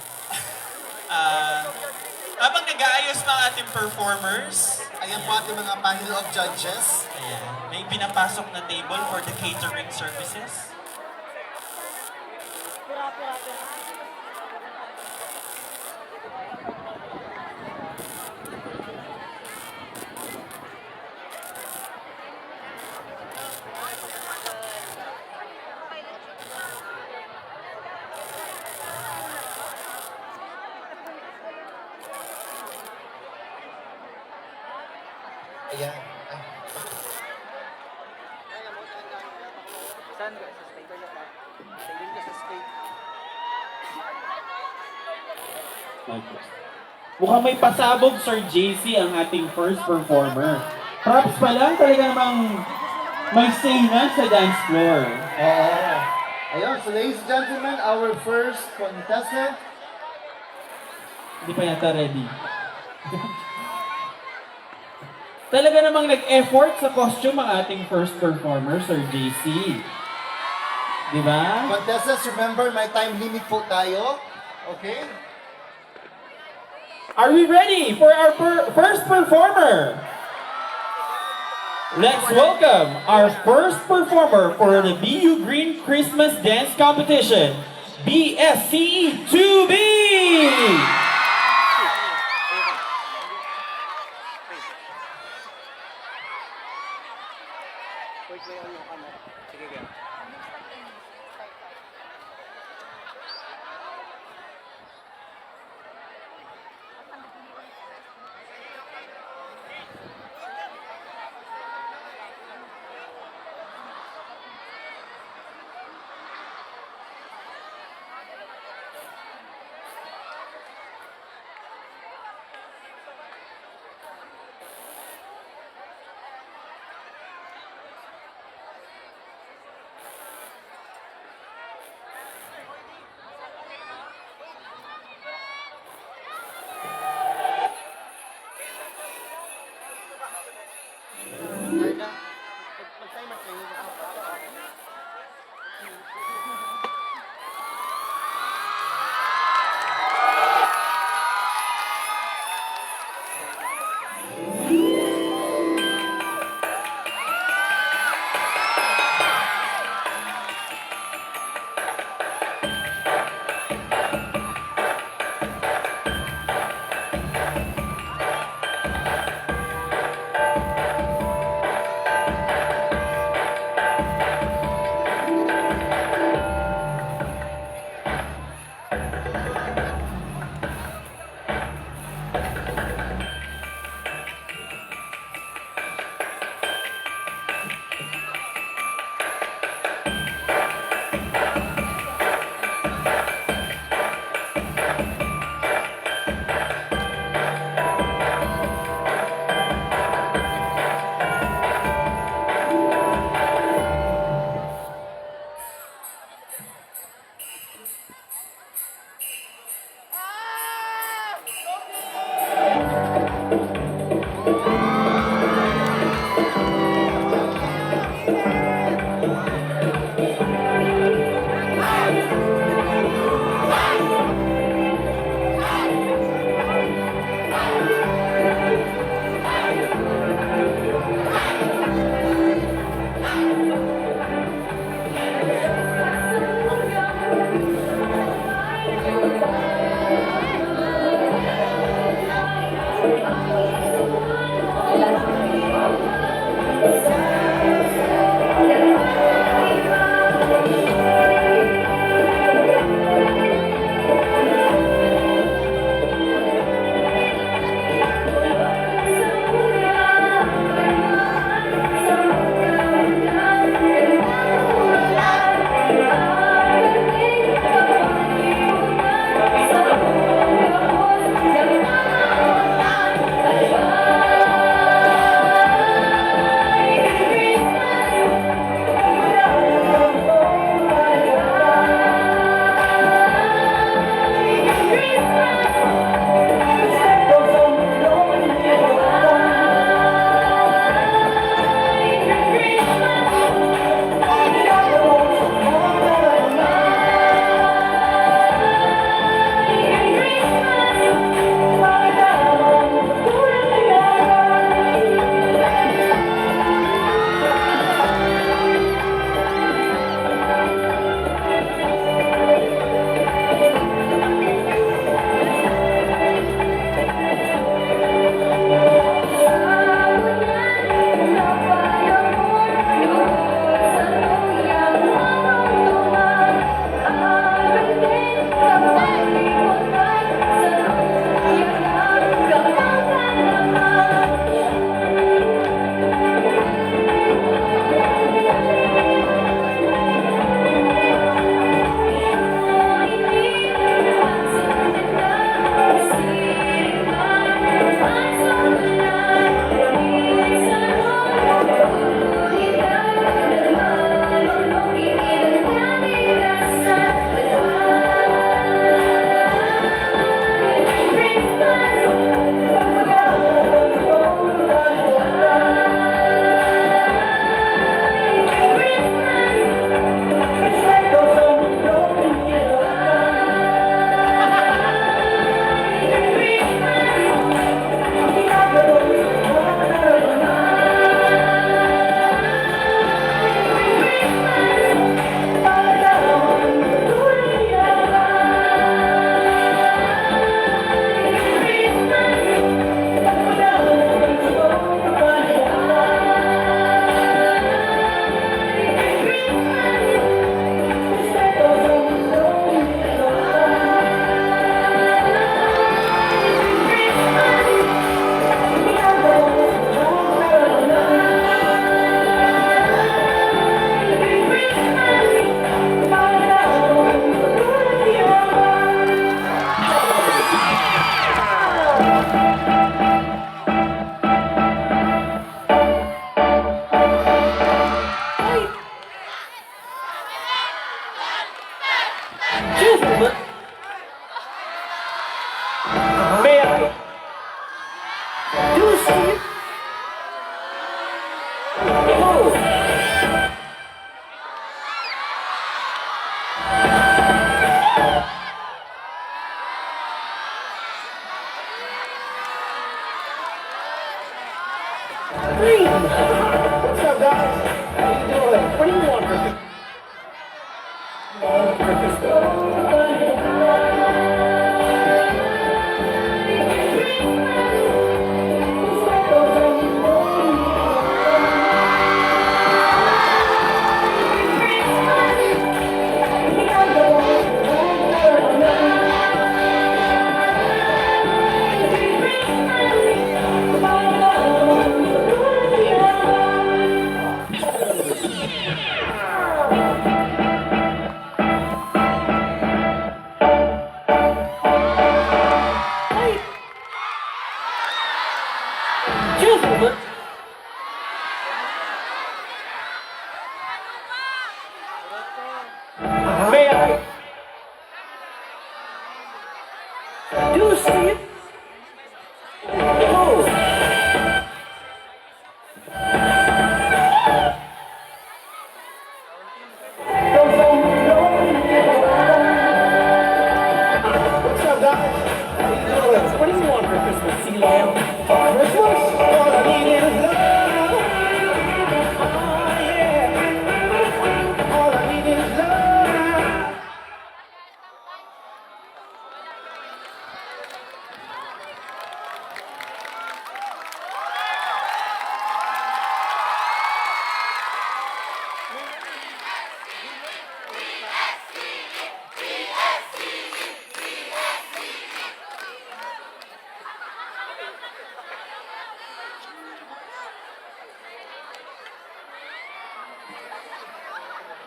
Ah, habang nag-aayos pa ang ating performers, ayan po ating mga panel of judges. Ayan. May pinapasok na table for the catering services. Ayan. Ay. Saan ka? Sa stage? Sa stage? Sa stage? Mukhang may pasabog, Sir J C, ang ating first performer. Props pa lang, talaga namang may say na sa dance floor. Oo. Ayun, so ladies and gentlemen, our first contestant. Hindi pa yata ready. Talaga namang nag-effort sa costume ang ating first performer, Sir J C. Di ba? Contestants, remember, may time limit po tayo. Okay? Are we ready for our per- first performer? Let's welcome our first performer for the B U Green Christmas Dance Competition, B S C E two B!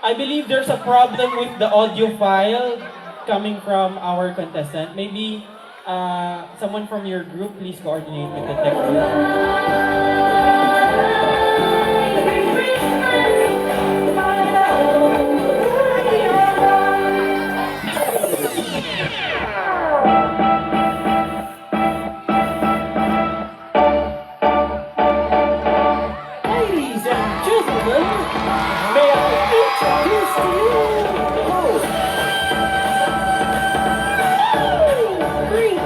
I believe there's a problem with the audio file coming from our contestant. Maybe uh, someone from your group, please coordinate with the tech group. Ladies and gentlemen, may I introduce to you the host? Green.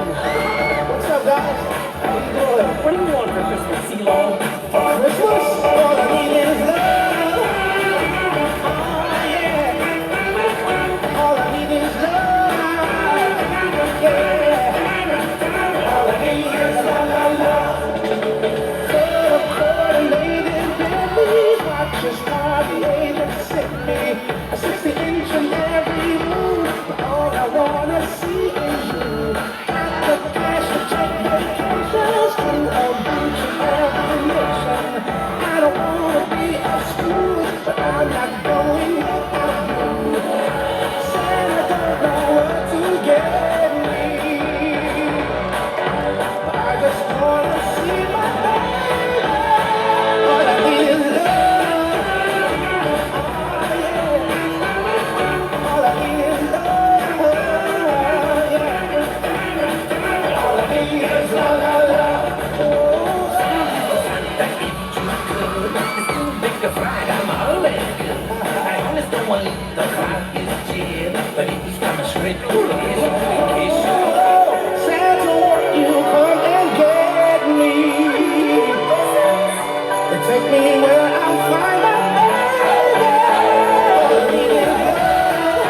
What's up, guys? How you doing? What do you want for Christmas, CeeLo? For Christmas? All I need is love. Oh, yeah. All I need is love. Yeah. All I need is la, la, la. Just party, hey, let's sip me. A sixty inch in every room. But all I wanna see is you. Got the cash to take vacations to a beach in every nation. I don't wanna be a screw, but I'm not going without you. Santa don't know what to get me. I just wanna see my baby. All I need is love. Oh, yeah. All I need is love. Yeah. All I need is la, la, la. Oh. Make a fried, I'm all in. I always don't want to leave the clock is chill, but it was kind of straight. Santa, won't you come and get me? And take me where I'll find my baby. All I need is love,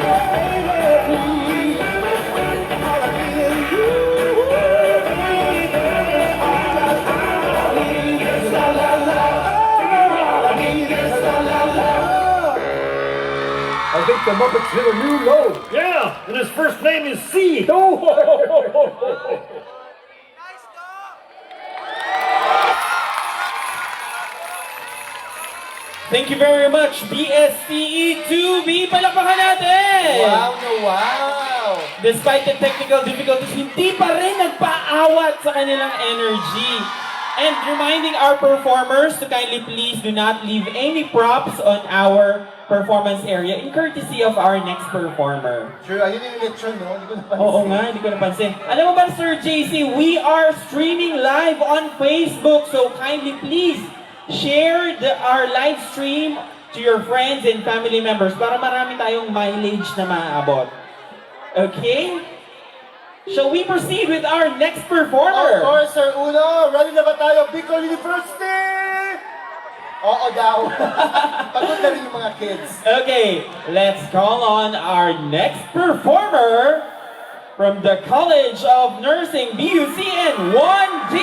baby, baby, please. All I need is you, baby. All I, all I need is la, la, la. All I need is la, la, la. I think the Muppets hit a new low. Yeah, and his first name is C. Thank you very much, B S T E two B. Palakpakan natin! Wow na wow! Despite the technical difficulties, hindi pa rin nagpaawat sa kanilang energy. And reminding our performers to kindly please do not leave any props on our performance area in courtesy of our next performer. Sure, ayun yung lechon, no? Hindi ko napansin. Oo nga, hindi ko napansin. Alam mo ba, Sir J C, we are streaming live on Facebook, so kindly please share the, our live stream to your friends and family members para marami tayong mileage na maaabot. Okay? Shall we proceed with our next performer? Of course, Sir Uno. Ready na ba tayo, Bicol University? Oo daw. Pagod na rin yung mga kids. Okay, let's call on our next performer from the College of Nursing, B U C N one D.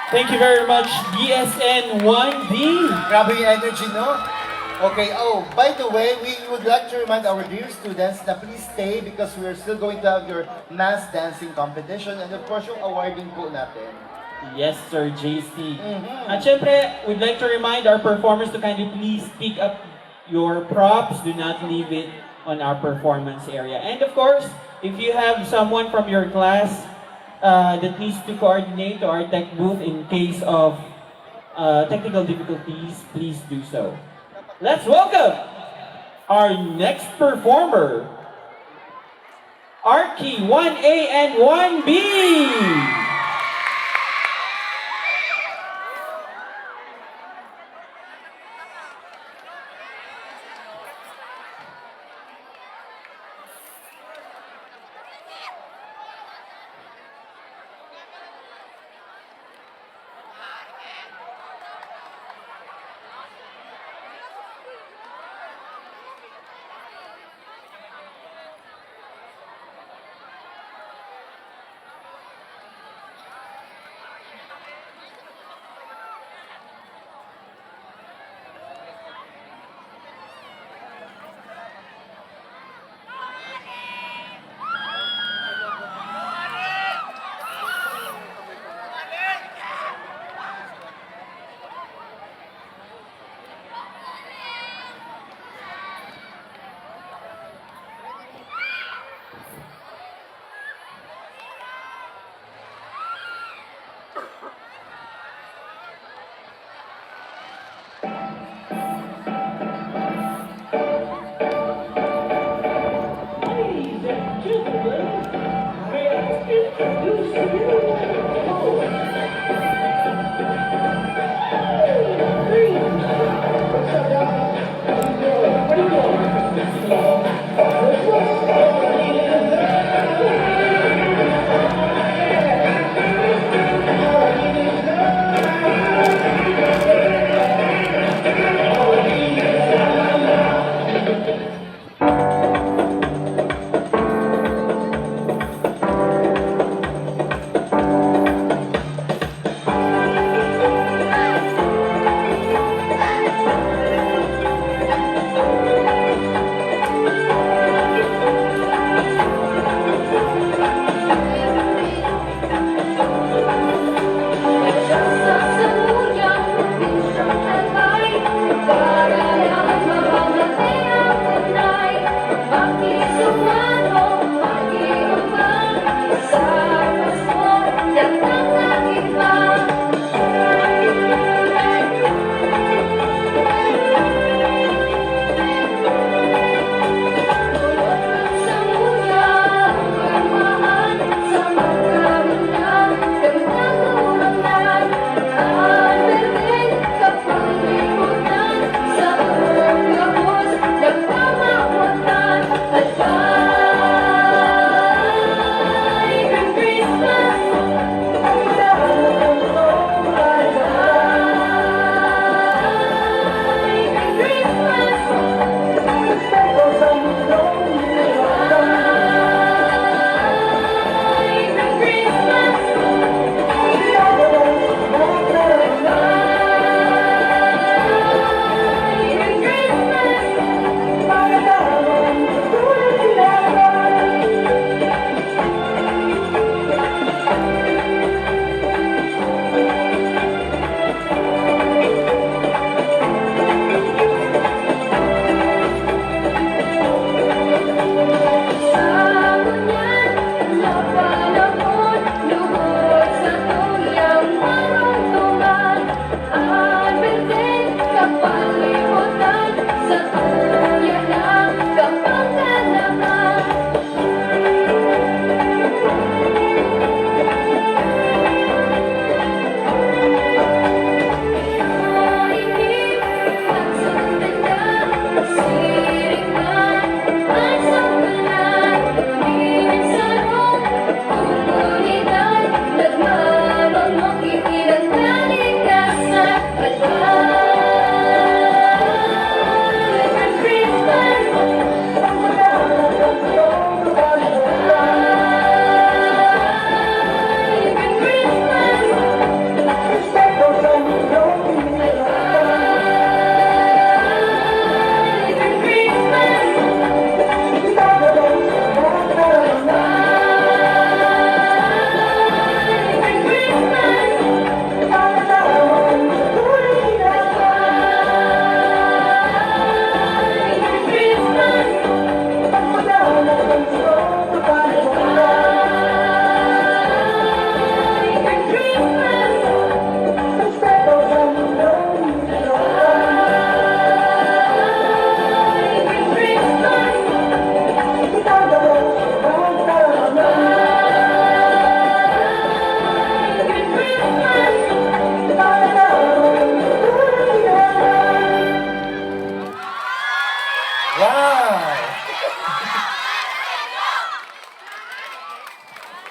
Thank you very much, D S N one D. Grabe yung energy, no? Okay, oh, by the way, we would like to remind our dear students na please stay because we are still going to have your mass dancing competition and of course yung awarding po natin. Yes, Sir J C. Mm-hmm. At syempre, we'd like to remind our performers to kindly please pick up your props. Do not leave it on our performance area. And of course, if you have someone from your class uh, that needs to coordinate to our tech booth in case of uh, technical difficulties, please do so. Let's welcome our next performer, Arky one A and one B.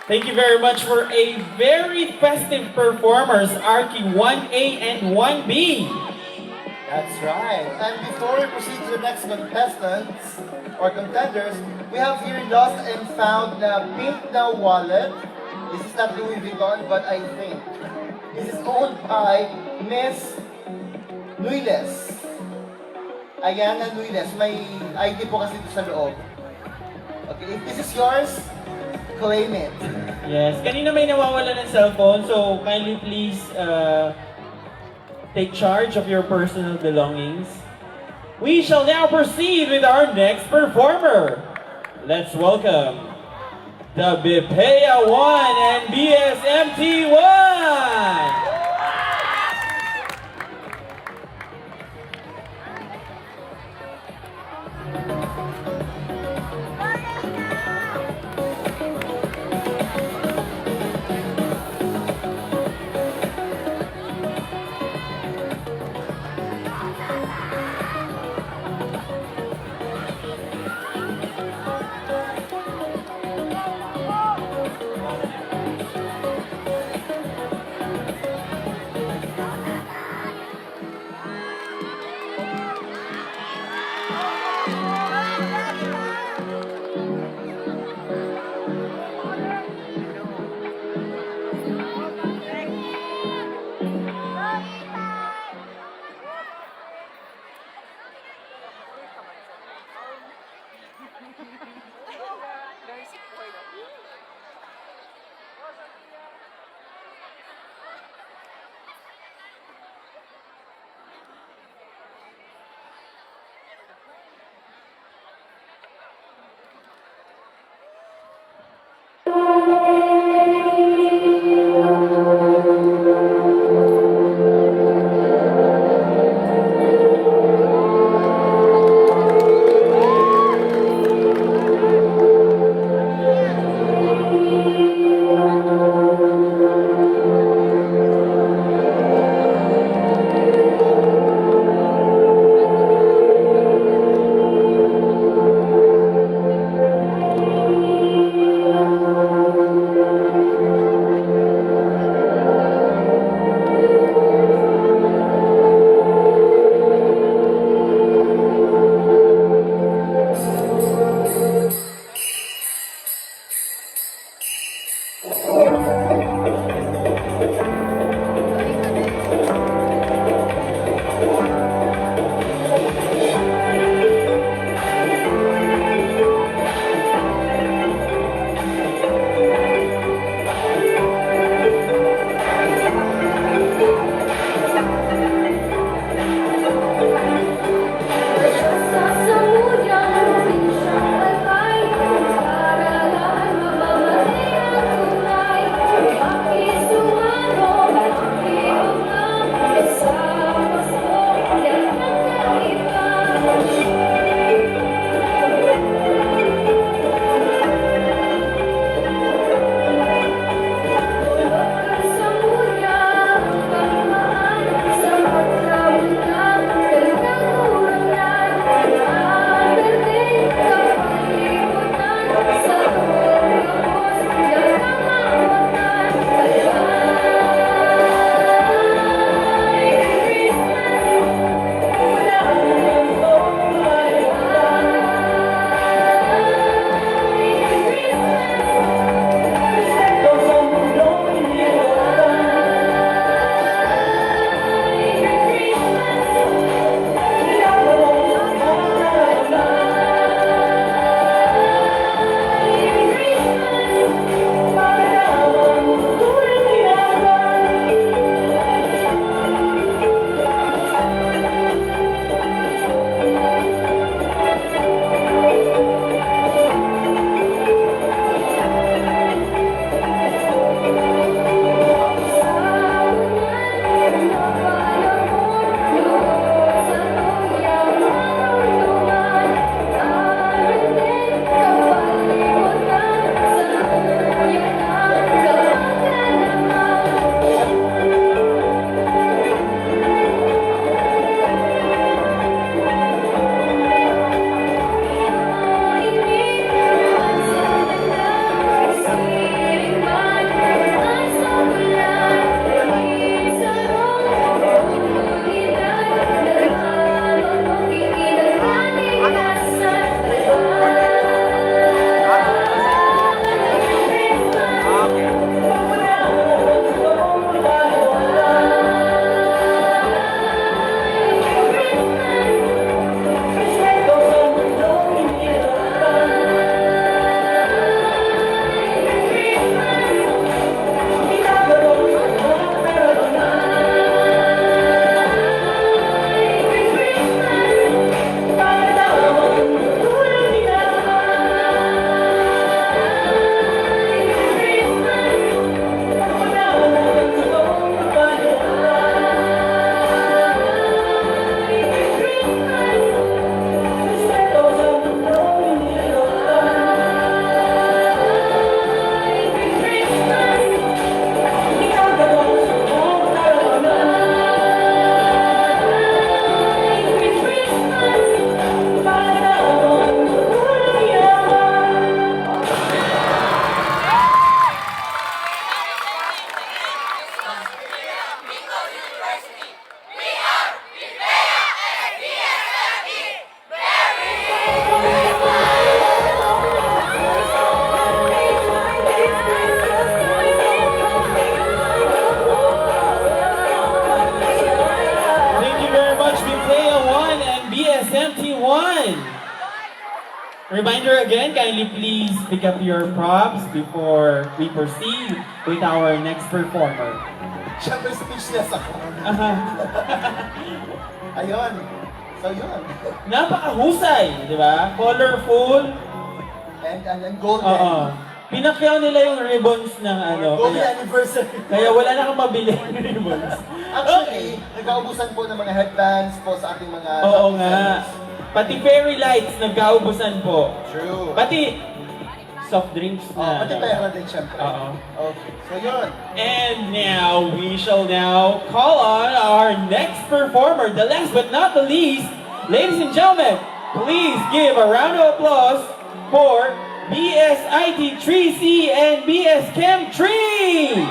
Thank you very much for a very festive performers, Arky one A and one B. That's right. And before we proceed to the next contestants or contenders, we have here lost and found na pink na wallet. This is not Louis Vuitton, but I think this is owned by Miss Nuiles. Ayan na, Nuiles. May I D po kasi ito sa loob. Okay, if this is yours, claim it. Yes, kanina may nawawala ng cellphone, so kindly please uh, take charge of your personal belongings. We shall now proceed with our next performer. Let's welcome the Bipea one and B S M T one! S M T one. Reminder again, kindly please pick up your props before we proceed with our next performer. Siyempre, speechless ako. Aha. Ayun. So, yun. Napakahusay, di ba? Colorful. And, and, and golden. Oo. Pinakyaw nila yung ribbons ng ano. Golden Kaya, anniversary. kaya wala na akong mabili ng ribbons. Actually, nagkaubusan po ng mga headbands po sa ating mga Oo shopping nga. centers. Pati fairy lights nagkaubusan po. True. Pati soft drinks Oh, na. pati pera din, syempre. Oo. Okay, so yun. And now, we shall now call on our next performer, the last but not the least. Ladies and gentlemen, please give a round of applause for B S I T three C and B S Chem three!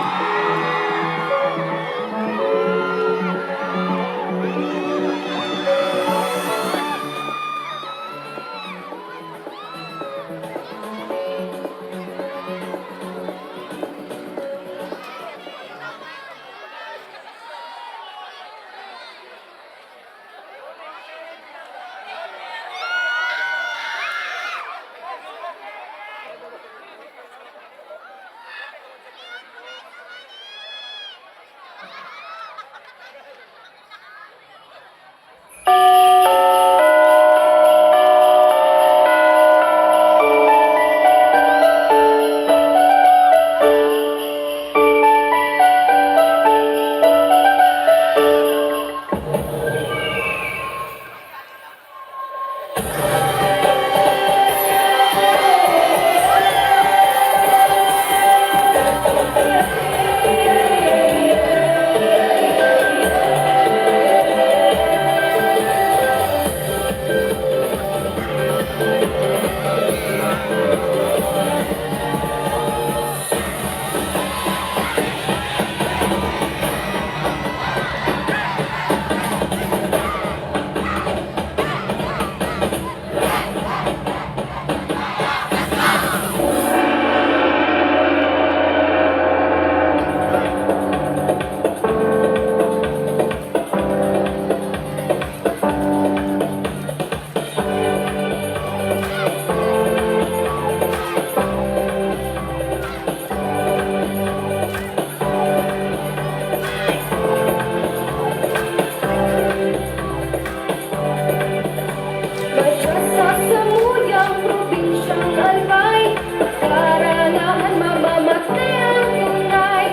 Sa samuyang probinsyang Albay, karanahan mamamate ang tunay.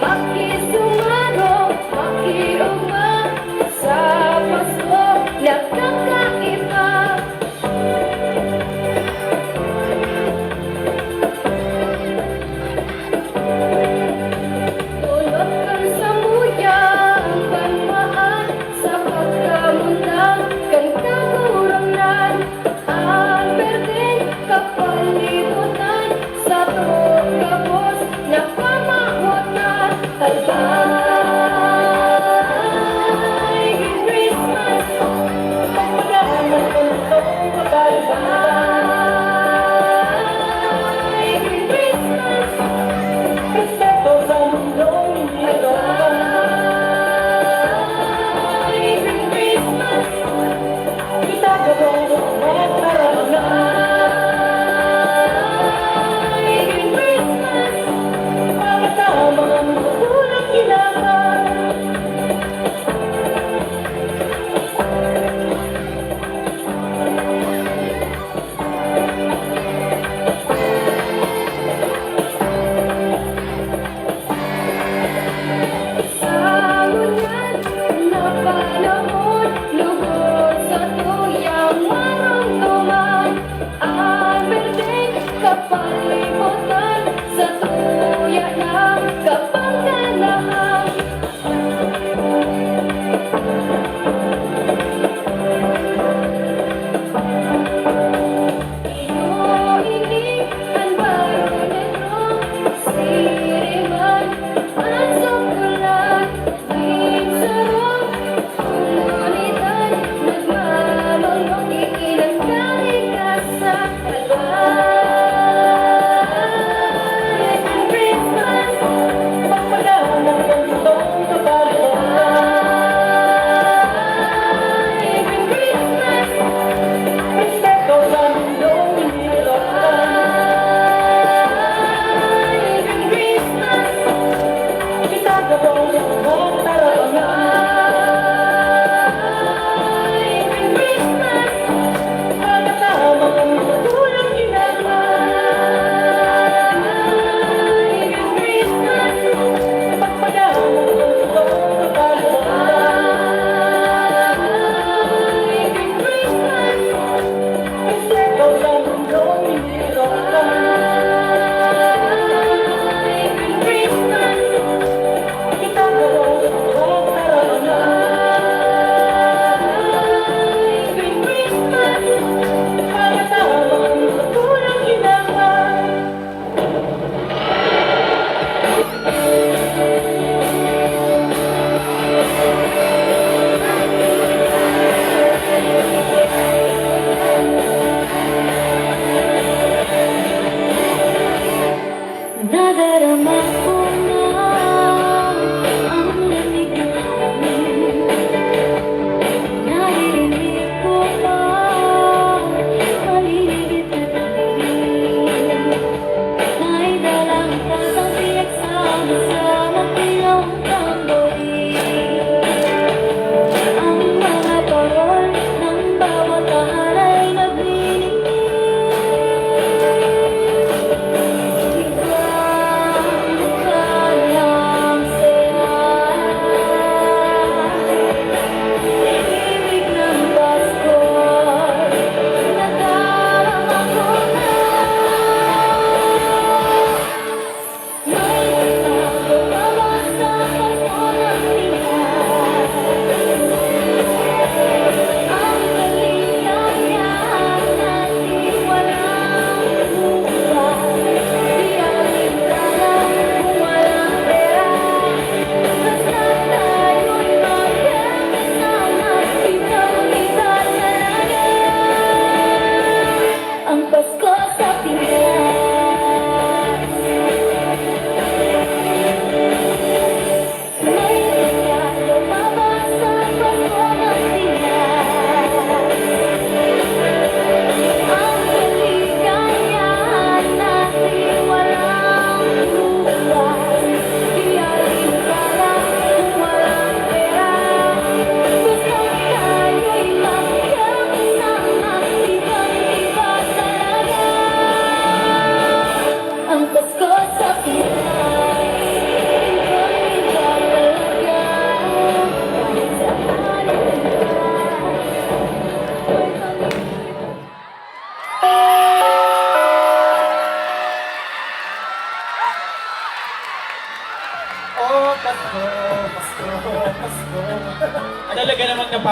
Makisumano, makiugma, sa Pasko nagkakaiba. Dulot kan samuyang banwaan, sa pagkamundang kan Kagurangnan, an berdeng kapalibutan, sato gabos na pamahutan. Albay, Green Christmas.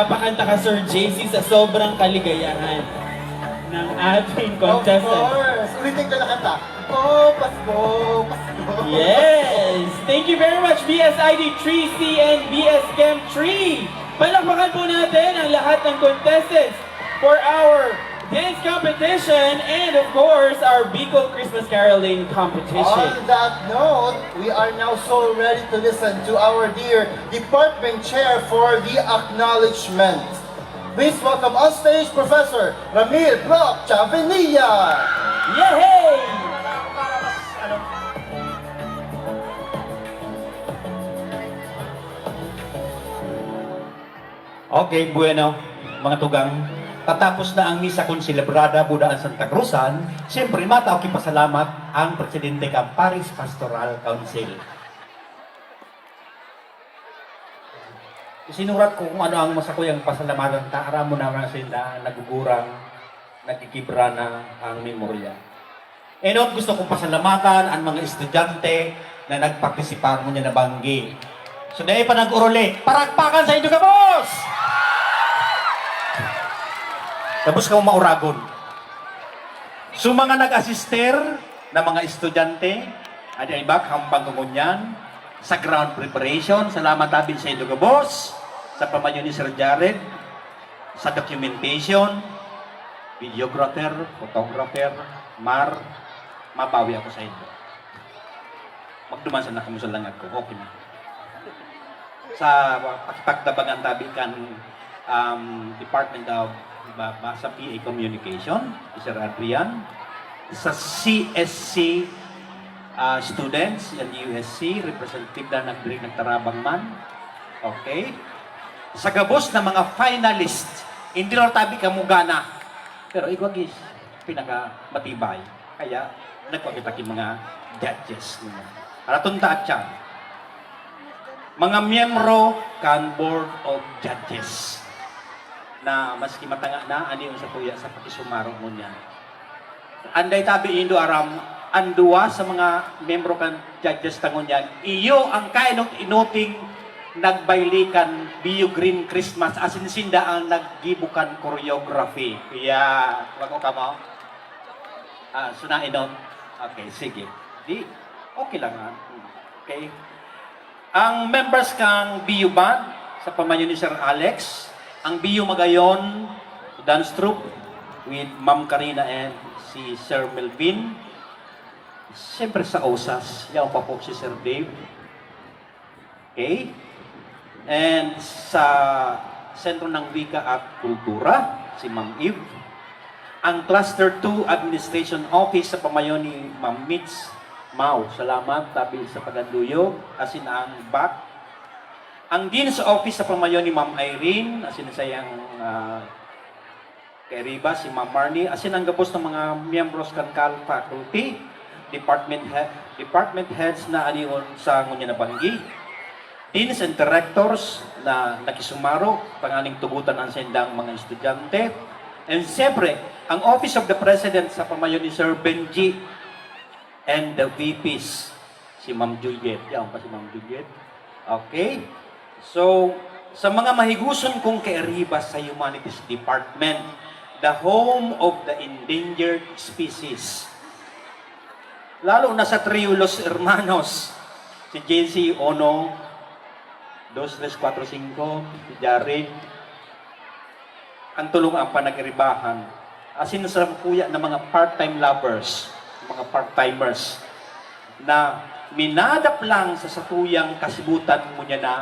Napakanta ka, Sir J C, sa sobrang kaligayahan ng ating Of contestant. course! Ulitin ko na kanta. Oh, Pasko, Pasko. Yes! Thank you very much, B S I D three C and B S Chem three. Palakpakan po natin ang lahat ng contestants for our dance competition and, of course, our Bicol Christmas Caroling competition. On that note, we are now so ready to listen to our dear department chair for the acknowledgement. Please welcome on stage Professor Ramil Bloch Chavinilla. Yehey! Okay, bueno, mga tugang. Tatapos na ang misa konselebrada Budaan Santa Cruzan, siyempre, matao kipasalamat ang presidente kan Parish Pastoral Council. Isinurat ko kung ano ang masakuyang pasalamatan ta, aram mo naman sinda, nagugurang, nagkikibra na ang memorya. Enot, gusto kong pasalamatan ang mga estudyante na nagpartisipar mo niya na banggi. So, dai pa nag-uruli. Parakpakan sa inyo gabos! Tapos ka mauragon. So, mga nag-assister na mga estudyante, adi ay bak, hambang ko ngunyan, sa ground preparation, salamat abi sa inyo gabos, sa pamayo ni Sir Jared, sa documentation, videographer, photographer, Mar, mabawi ako sa inyo. Magduman sana kamo sa langag ko. Okay na. Sa pakipagtabangan tabi kan um, Department of ba, ba, sa P A Communication, Sir Adrian, sa C S C uh, students, yan U S C, representative na nagdiri nagtarabang man. Okay? Sa gabos na mga finalists, hindi lang tabi kamugana. Pero igwagis, pinakamatibay. Kaya, nagpakita ki mga judges. Araton ta atyan. Mga miyembro kan Board of Judges na maski matanga na, ani yung sa tuya sa pakisumaro mo niya. Anday tabi indo aram, ang duwa sa mga miyembro kan judges ta ngunyan, iyo ang kainot-inoting nagbayli kan Bio Green Christmas, asin sinda ang naggibo kan choreography. Yeah, wag ko kamo. Ah, so nainot? Okay, sige. Di, okay lang ha. Okay. Ang members kang Bio Band, sa pamayo ni Sir Alex, ang Bio Magayon Dance Troupe with Ma'am Karina and si Sir Melvin. Siyempre sa OSAS, yaw pa po si Sir Dave. Okay? And sa Sentro ng Wika at Kultura, si Ma'am Eve. Ang Cluster two Administration Office sa pamayo ni Ma'am Mitz Mao. Salamat, tabi sa paganduyog, asin ang back. Ang Dean's Office sa pamayo ni Ma'am Irene, asin sayang uh, kay Riva, si Ma'am Marnie, asin ang gabos ng mga miyembros kan CAL faculty, department, he- department heads na anion sa ngunyan na banggi, deans and directors na nakisumaro, tanganing tugutan ang sendang mga estudyante, and siyempre, ang Office of the President sa pamayo ni Sir Benji and the V Ps, si Ma'am Juliet. Yan pa si Ma'am Juliet. Okay? So, sa mga mahiguson kong kairiba sa Humanities Department, the home of the endangered species. Lalo na sa trio Los Hermanos, si J C Ono, dos, tres, kuwatro, singko, si Jared, ang tulong ang panagiribahan. Asin sa kuya na mga part-time lovers, mga part-timers, na minadap lang sa satuyang kasibutan mo niya na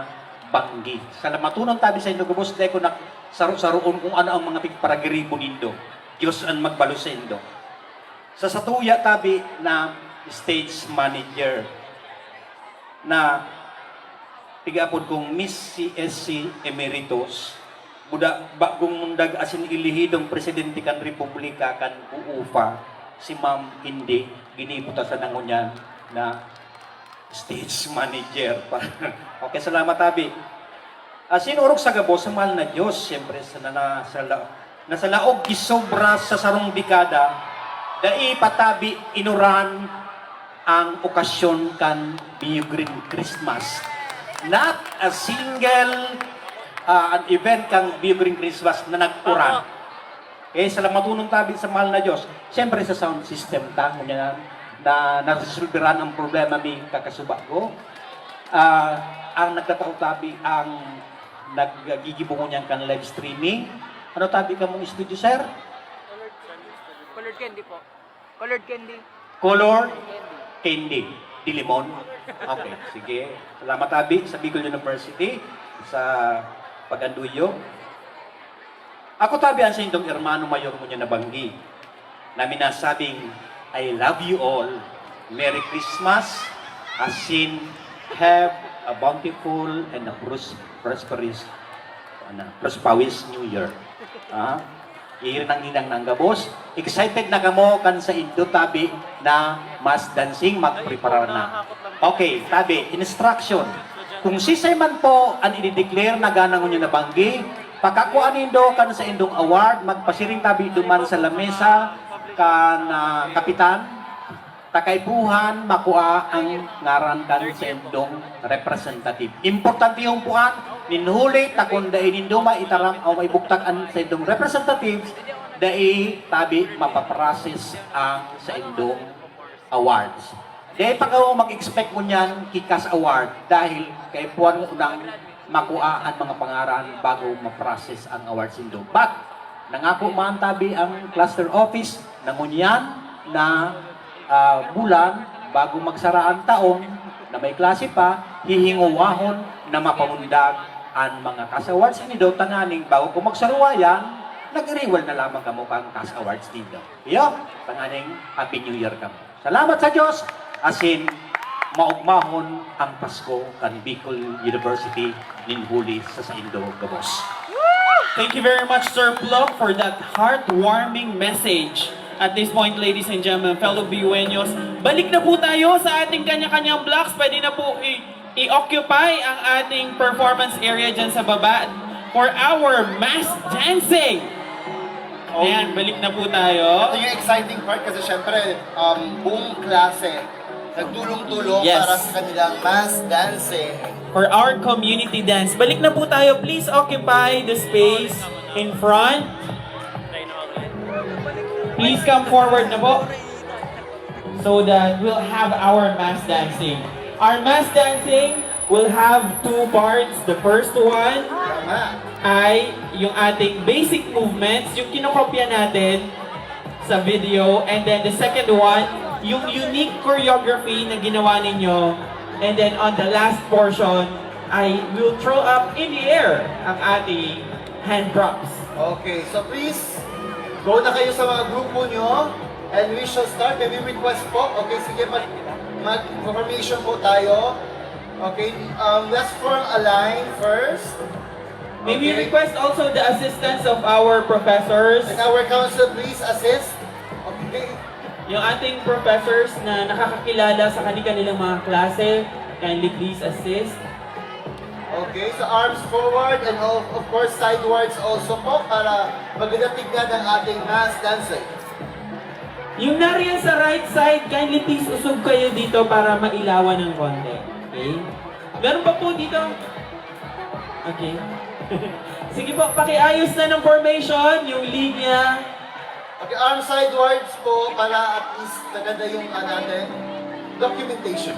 banggi. Salamatunon tabi sa indo gabos, dai ko na saro-saroon kung ano ang mga pigparagiribo nindo. Diyos ang magbalos sa indo. Sa satuya tabi na stage manager na pigapod kong Miss C S C Emeritus, muda bagong mundag asin ilihidong presidente kan republika kan U U F A, si Ma'am Indy, ginibuta sa nangunyan na stage manager. Okay, salamat, Abi. Asin orog sa gabos sa mahal na Diyos, siyempre, sa na, na, sa, la, na sa laog gisobra sa sarong dekada, dai patabi inuran ang okasyon kan Bio Green Christmas. Not a single Ah, an event kan Bio Green Christmas na nag-uran. Eh, salamatonon tabi sa mahal na Diyos. Siyempre, sa sound system ta, ngunyan na, na naresolberan ang problema mi kakasuba ko. Ah, ang nagtatao tabi ang naggigibo ngunyan kan live streaming. Ano tabi kamong studio, sir? Colored candy po. Colored candy. Color candy. Dilimon. Okay, sige. Salamat, abi, sa Bicol University, sa pag-anduyo. Ako tabi an saindong hermano mayor ngunyan na banggi, na minasabing, "I love you all. Merry Christmas, asin have a bountiful and a pros-, prosperous, ano, prosperous New Year." Ah, ihirinang-hinang na ang gabos. Excited na kamo kan saindo tabi na mass dancing, magprepara na. Okay, tabi, instruction. Kung sisay man po an i-declare na gana ngunyan na banggi, pakakua nindo kan saindong award, magpasiring tabi duman sa lamesa kan, ah, kapitan, ta kaipuhan makua ang ngaran kan saindong representative. Importantehon po an, nin huli ta kun dai nindo maitaram o maibugtak an saindong representatives, dai tabi mapaprocess ang saindong awards. Dai pa kamo mag-expect ngunyan ki cash award dahil kaipuhan mo unang makua an mga pangaran bago ma-process ang awards nindo. But, nangako man tabi ang cluster office na ngunyan na, ah, bulan, bago magsara an taon na may klase pa, hihinguwahon na mapamundag an mga cash awards nindo, tanganing bago ko magsaruwayan, nag-iriwal na lamang kamo kan cash awards nindo. Iyo, tanganing Happy New Year kamo. Salamat sa Diyos, asin maugmahon ang Pasko kan Bicol University nin huli sa saindo gabos. Thank you very much, Sir Plop, for that heartwarming message. At this point, ladies and gentlemen, fellow Biueños, balik na po tayo sa ating kanya-kanyang blocks. Pwede na po i- i-occupy ang ating performance area dyan sa baba for our mass dancing. Oh. Ayan, balik na po tayo. Ito yung exciting part kasi syempre, um, buong klase nagtulong-tulong Yes. para sa kanilang mass dancing. For our community dance. Balik na po tayo. Please occupy the space in front. Please come forward na po. So that we'll have our mass dancing. Our mass dancing will have two parts. The first one Tama. ay yung ating basic movements, yung kinokopya natin sa video. And then the second one, yung unique choreography na ginawa ninyo. And then on the last portion, I will throw up in the air ang ating hand props. Okay, so please, go na kayo sa mga grupo nyo. And we shall start. May we request po. Okay, sige, mag, mag-formation po tayo. Okay, um, let's form a line first. May we Okay. request also the assistance of our professors? And our council, please assist. Okay. Yung ating professors na nakakakilala sa kani-kanilang mga klase, kindly please assist. Okay, so arms forward and of, of course sidewards also po para maganda tignan ang ating mass dancing. Yung nariyan sa right side, kindly please usog kayo dito para mailawan ng konti. Okay? Meron pa po dito. Okay. Sige po, pakiayos na ng formation, yung linya. Okay, arm sidewards po para at least maganda yung, ah, natin, documentation.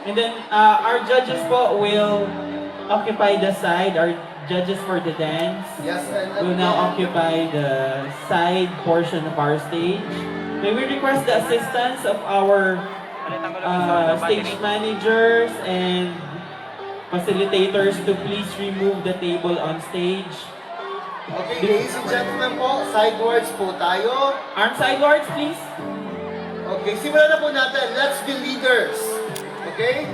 And then, uh, our judges po will occupy the side. Our judges for the dance Yes, and, and will now again, occupy the side portion of our stage. May we request the assistance of our uh, stage managers and facilitators to please remove the table on stage. Okay, ladies and gentlemen po, sidewards po tayo. Arm sidewards, please. Okay, simulan na po natin. Let's be leaders. Okay?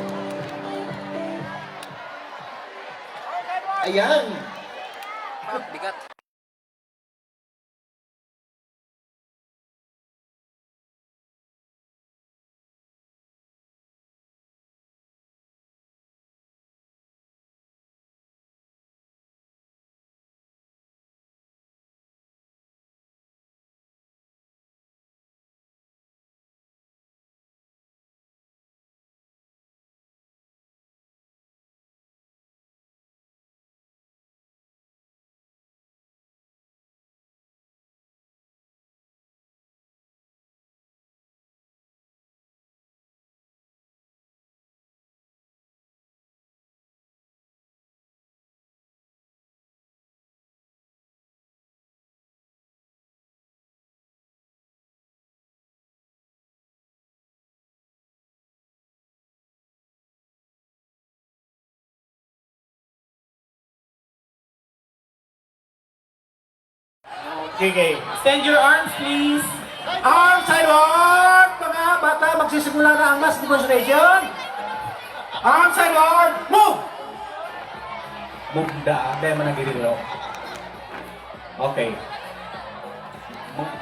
Ayan. Bigat. Sige. Extend your arms, please. Arms sideward! Mga bata, magsisimula na ang mass demonstration. Arms sideward! Move! Move da, kaya mo nagdidiro. Okay. Move.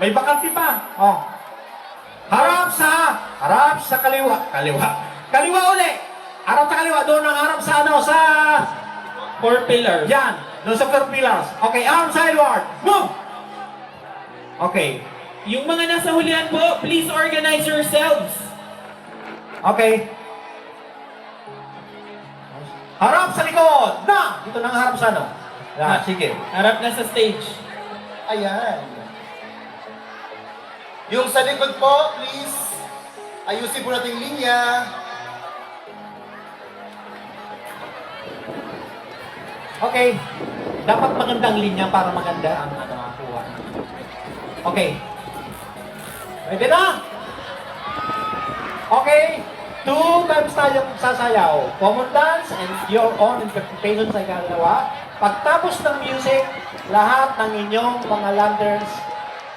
May bakante pa. Oh. Harap sa, harap sa kaliwa. Kaliwa. Kaliwa uli. Harap sa kaliwa. Doon ang harap sa ano, sa Four pillars. Yan. Doon sa four pillars. Okay, arm sideward. Move! Okay. Yung mga nasa hulihan po, please organize yourselves. Okay. Harap sa likod! Na! Dito na ang harap sa ano? Yan, sige. Harap na sa stage. Ayan. Yung sa likod po, please. Ayusin po natin linya. Okay. Dapat magandang linya para maganda ang ano, ang kuha. Okay. Pwede na? Okay. Two times tayo sasayaw. Common dance and your own interpretation sa ikalawa. Pagtapos ng music, lahat ng inyong mga lanterns,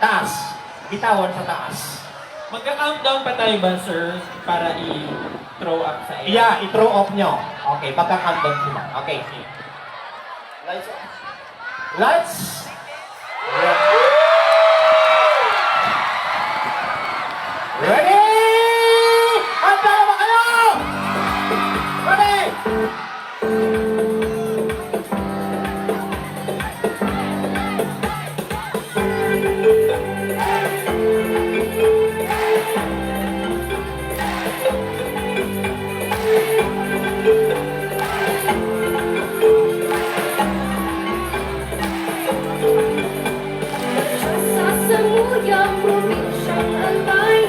taas. Bitawan sa taas. Magka-countdown pa tayo ba, sir? Para i-throw up sa air? Yeah, i-throw up nyo. Okay, magka-countdown sila. Okay. Lights off. Lights. Ready? Handa na ba kayo? Ready? Sa samuyang probinsyang Albay,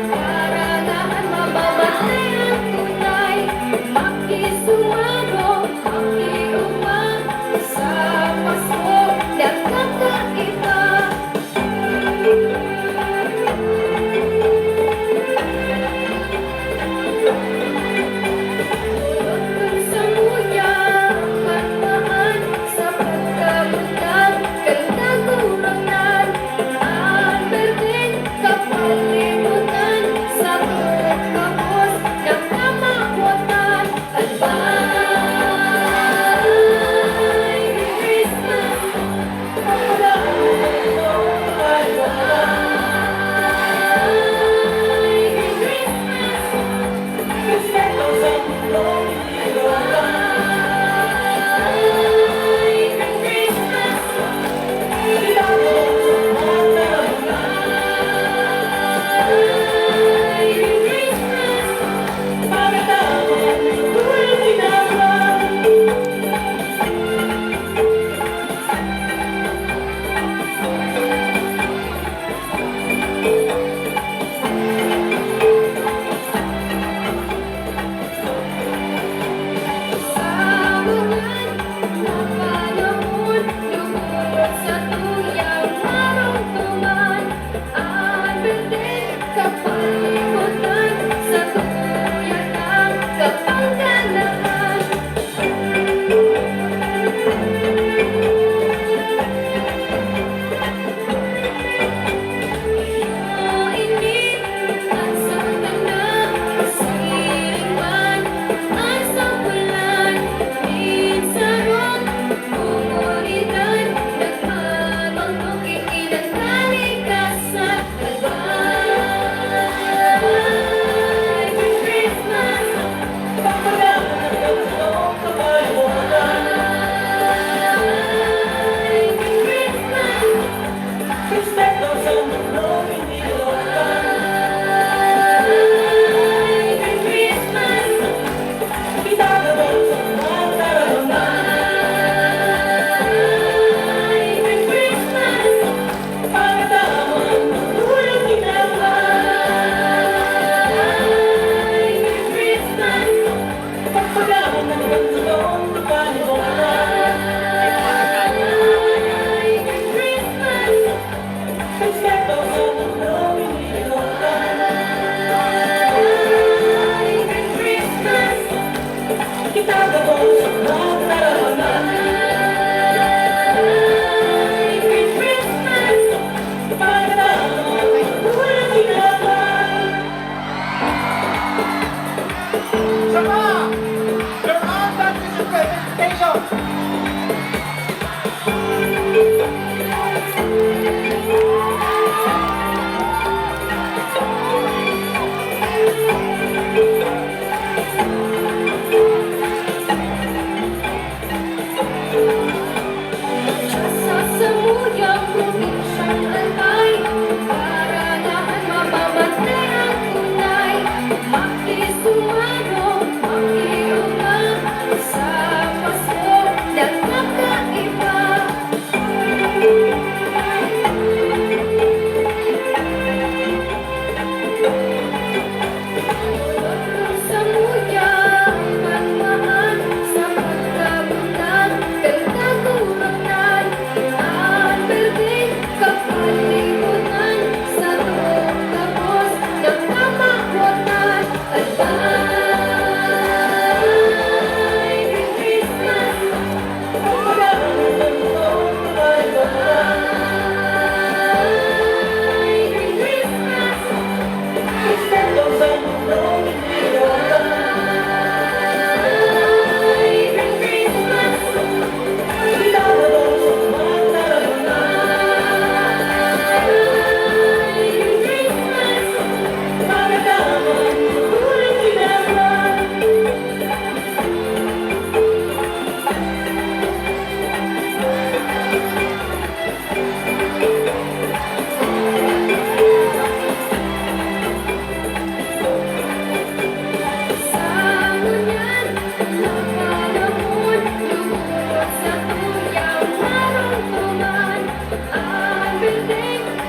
karanahan mababatay ang tunay. Makisumaro, makiugma, sa Pasko, nagkakaiba.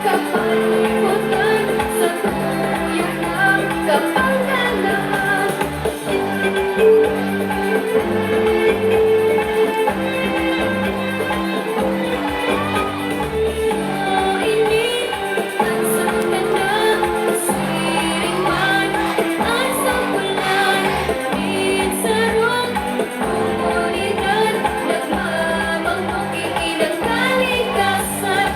Kapalibutan sa tuyang kapanganahan. Ini an sangkana, siring man an sangkulan, nin sarong komunidad, nagmamangkok, iinang kalikasan.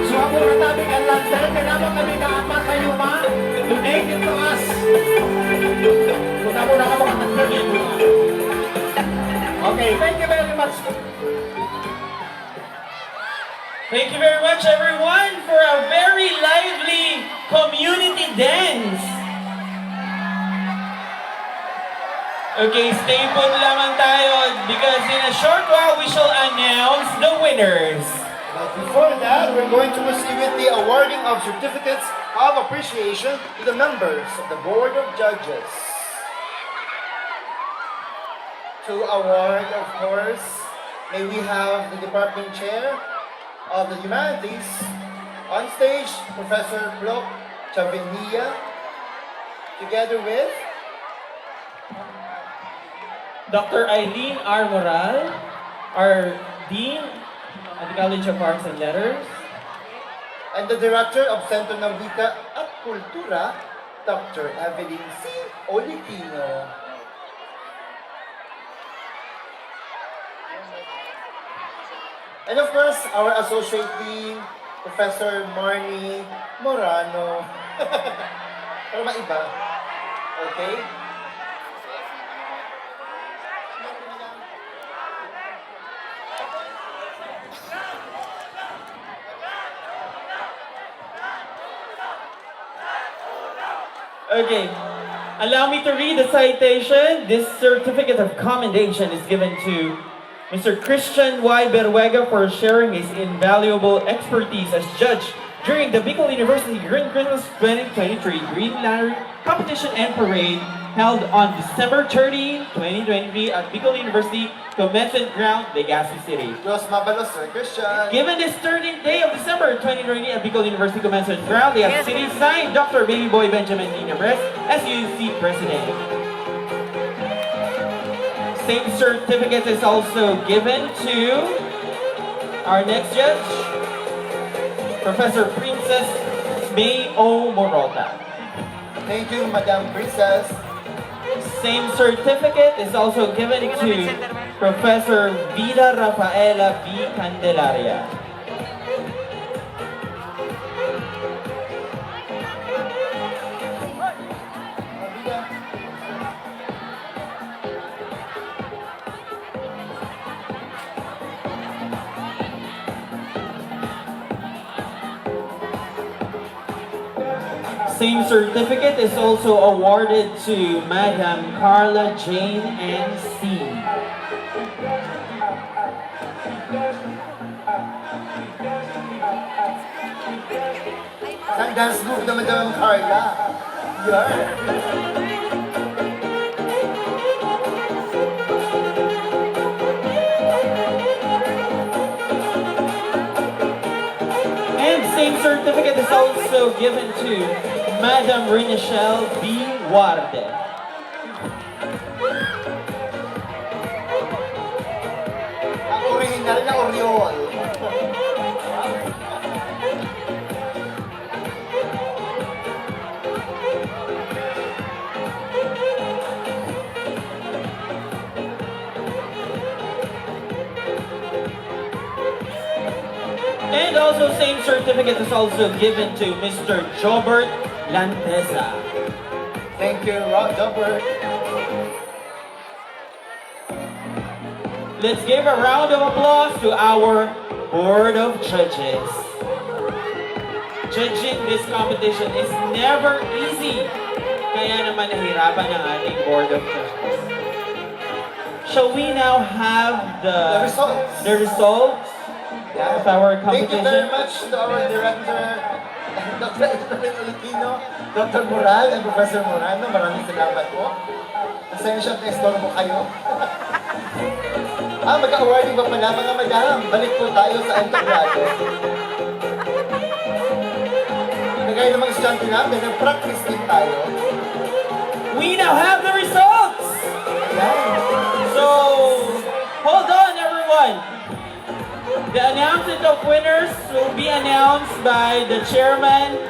So, ako na tabi kan lantaw, kailangan kami na apat na yuma, donate it to us. Kung ako na ako, okay, thank you very much. Thank you very much, everyone, for a very lively community dance. Okay, stay put lamang tayo because in a short while, we shall announce the winners. But before that, we're going to proceed with the awarding of certificates of appreciation to the members of the Board of Judges. To award, of course, may we have the Department Chair of the Humanities on stage, Professor Cloc Chavenia, together with Doctor Eileen R. Moral, our Dean at the College of Arts and Letters, and the Director of Centro ng Wika at Kultura, Doctor Evelyn C. Oliquino. And of course, our Associate Dean, Professor Marnie Morano. Para maiba. Okay? Okay. Allow me to read the citation. This certificate of commendation is given to Mister Christian Y. Berwega for sharing his invaluable expertise as judge during the Bicol University Green Christmas twenty twenty-three Green Lantern Competition and Parade held on December thirty, twenty twenty-three at Bicol University Commencement Ground, Legazpi City. Diyos mabalos, Sir Christian. Given this thirteenth day of December twenty twenty at Bicol University Commencement Ground, Legazpi City, signed Doctor Baby Boy Benjamin Dinabres, S U C President. Same certificate is also given to our next judge, Professor Princess May O. Morota. Thank you, Madam Princess. Same certificate is also given to Professor Vida Rafaela V. Candelaria. Same certificate is also awarded to Madam Carla Jane N C. Saan dance move naman daw ang Carla? Yan. And same Certificate is also given to Madam Renichelle B. Warde. Ang orihinal na Oriol. And also, same certificate is also given to Mister Jobert Lantesa. Thank you, Ro-, Jobert. Let's give a round of applause to our Board of Judges. Judging this competition is never easy. Kaya naman nahihirapan ang ating Board of Judges. Shall we now have the, The results. the results Yeah. of our Thank you very competition? much to our director, Doctor Edwin Olquino, Doctor Moral, and Professor Morano. Maraming salamat po. Pasensya at naistorbo kayo. Ah, mag-awarding pa pala, mga madam. Balik po tayo sa entablado. Kagaya ng mga estudyante namin, nag-practice din tayo. We now have the results! Ayan. So, hold on, everyone. The announcement of winners will be announced by the chairman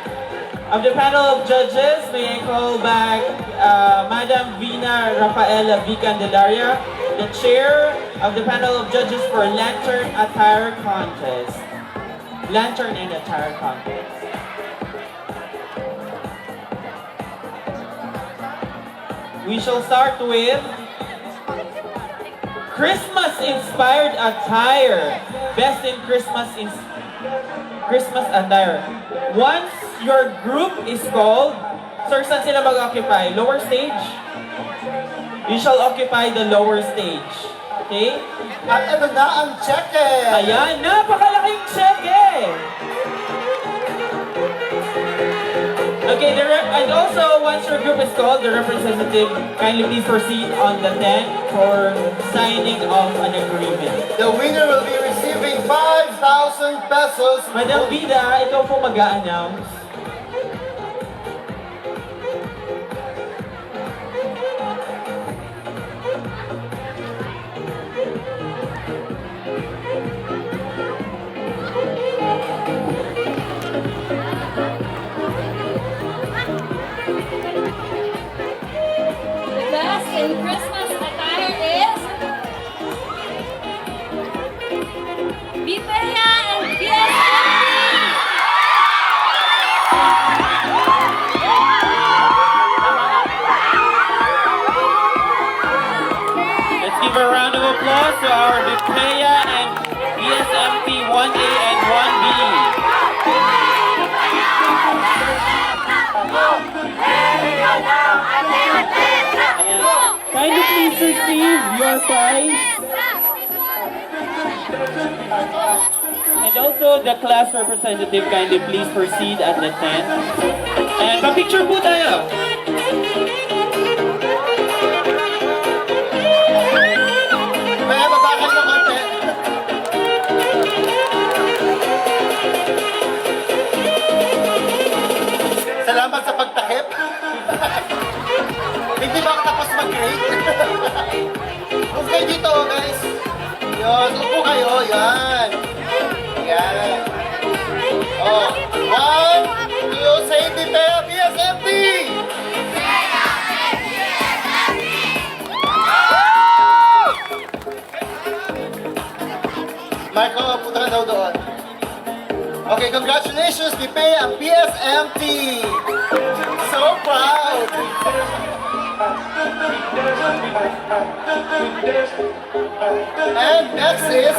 of the panel of judges. May I call back, uh, Madam Vina Rafaela V. Candelaria, the chair of the panel of judges for Lantern Attire Contest. Lantern and Attire Contest. We shall start with Christmas-inspired attire. Best in Christmas ins-, Christmas attire. Once your group is called, sir, saan sila mag-occupy? Lower stage? You shall occupy the lower stage. Okay? At ito na ang cheque! Ayan, napakalaking cheque! Okay, the rep-, and also, once your group is called, the representative, kindly please proceed on the tent for signing of an agreement. The winner will be receiving five thousand pesos. Madam Vida, ikaw po mag-a-announce. The best in Christmas attire is Bipea and P S M T! Let's give a round of applause to our Bipea and P S M T one A and one B. Kindly please receive your prize. And also, the class representative, kindly please proceed at the tent. And pa-picture po tayo. Kaya baba kayo ng konti. Salamat sa pagtakip. Hindi ba ako tapos mag-grade? Huwag kayo dito, guys. Yun, upo kayo, yan. Yan. Oh, one, two, say, Bipea P S M T! Marco, punta ka daw doon. Okay, congratulations, Bipea and P S M T! So proud! And next is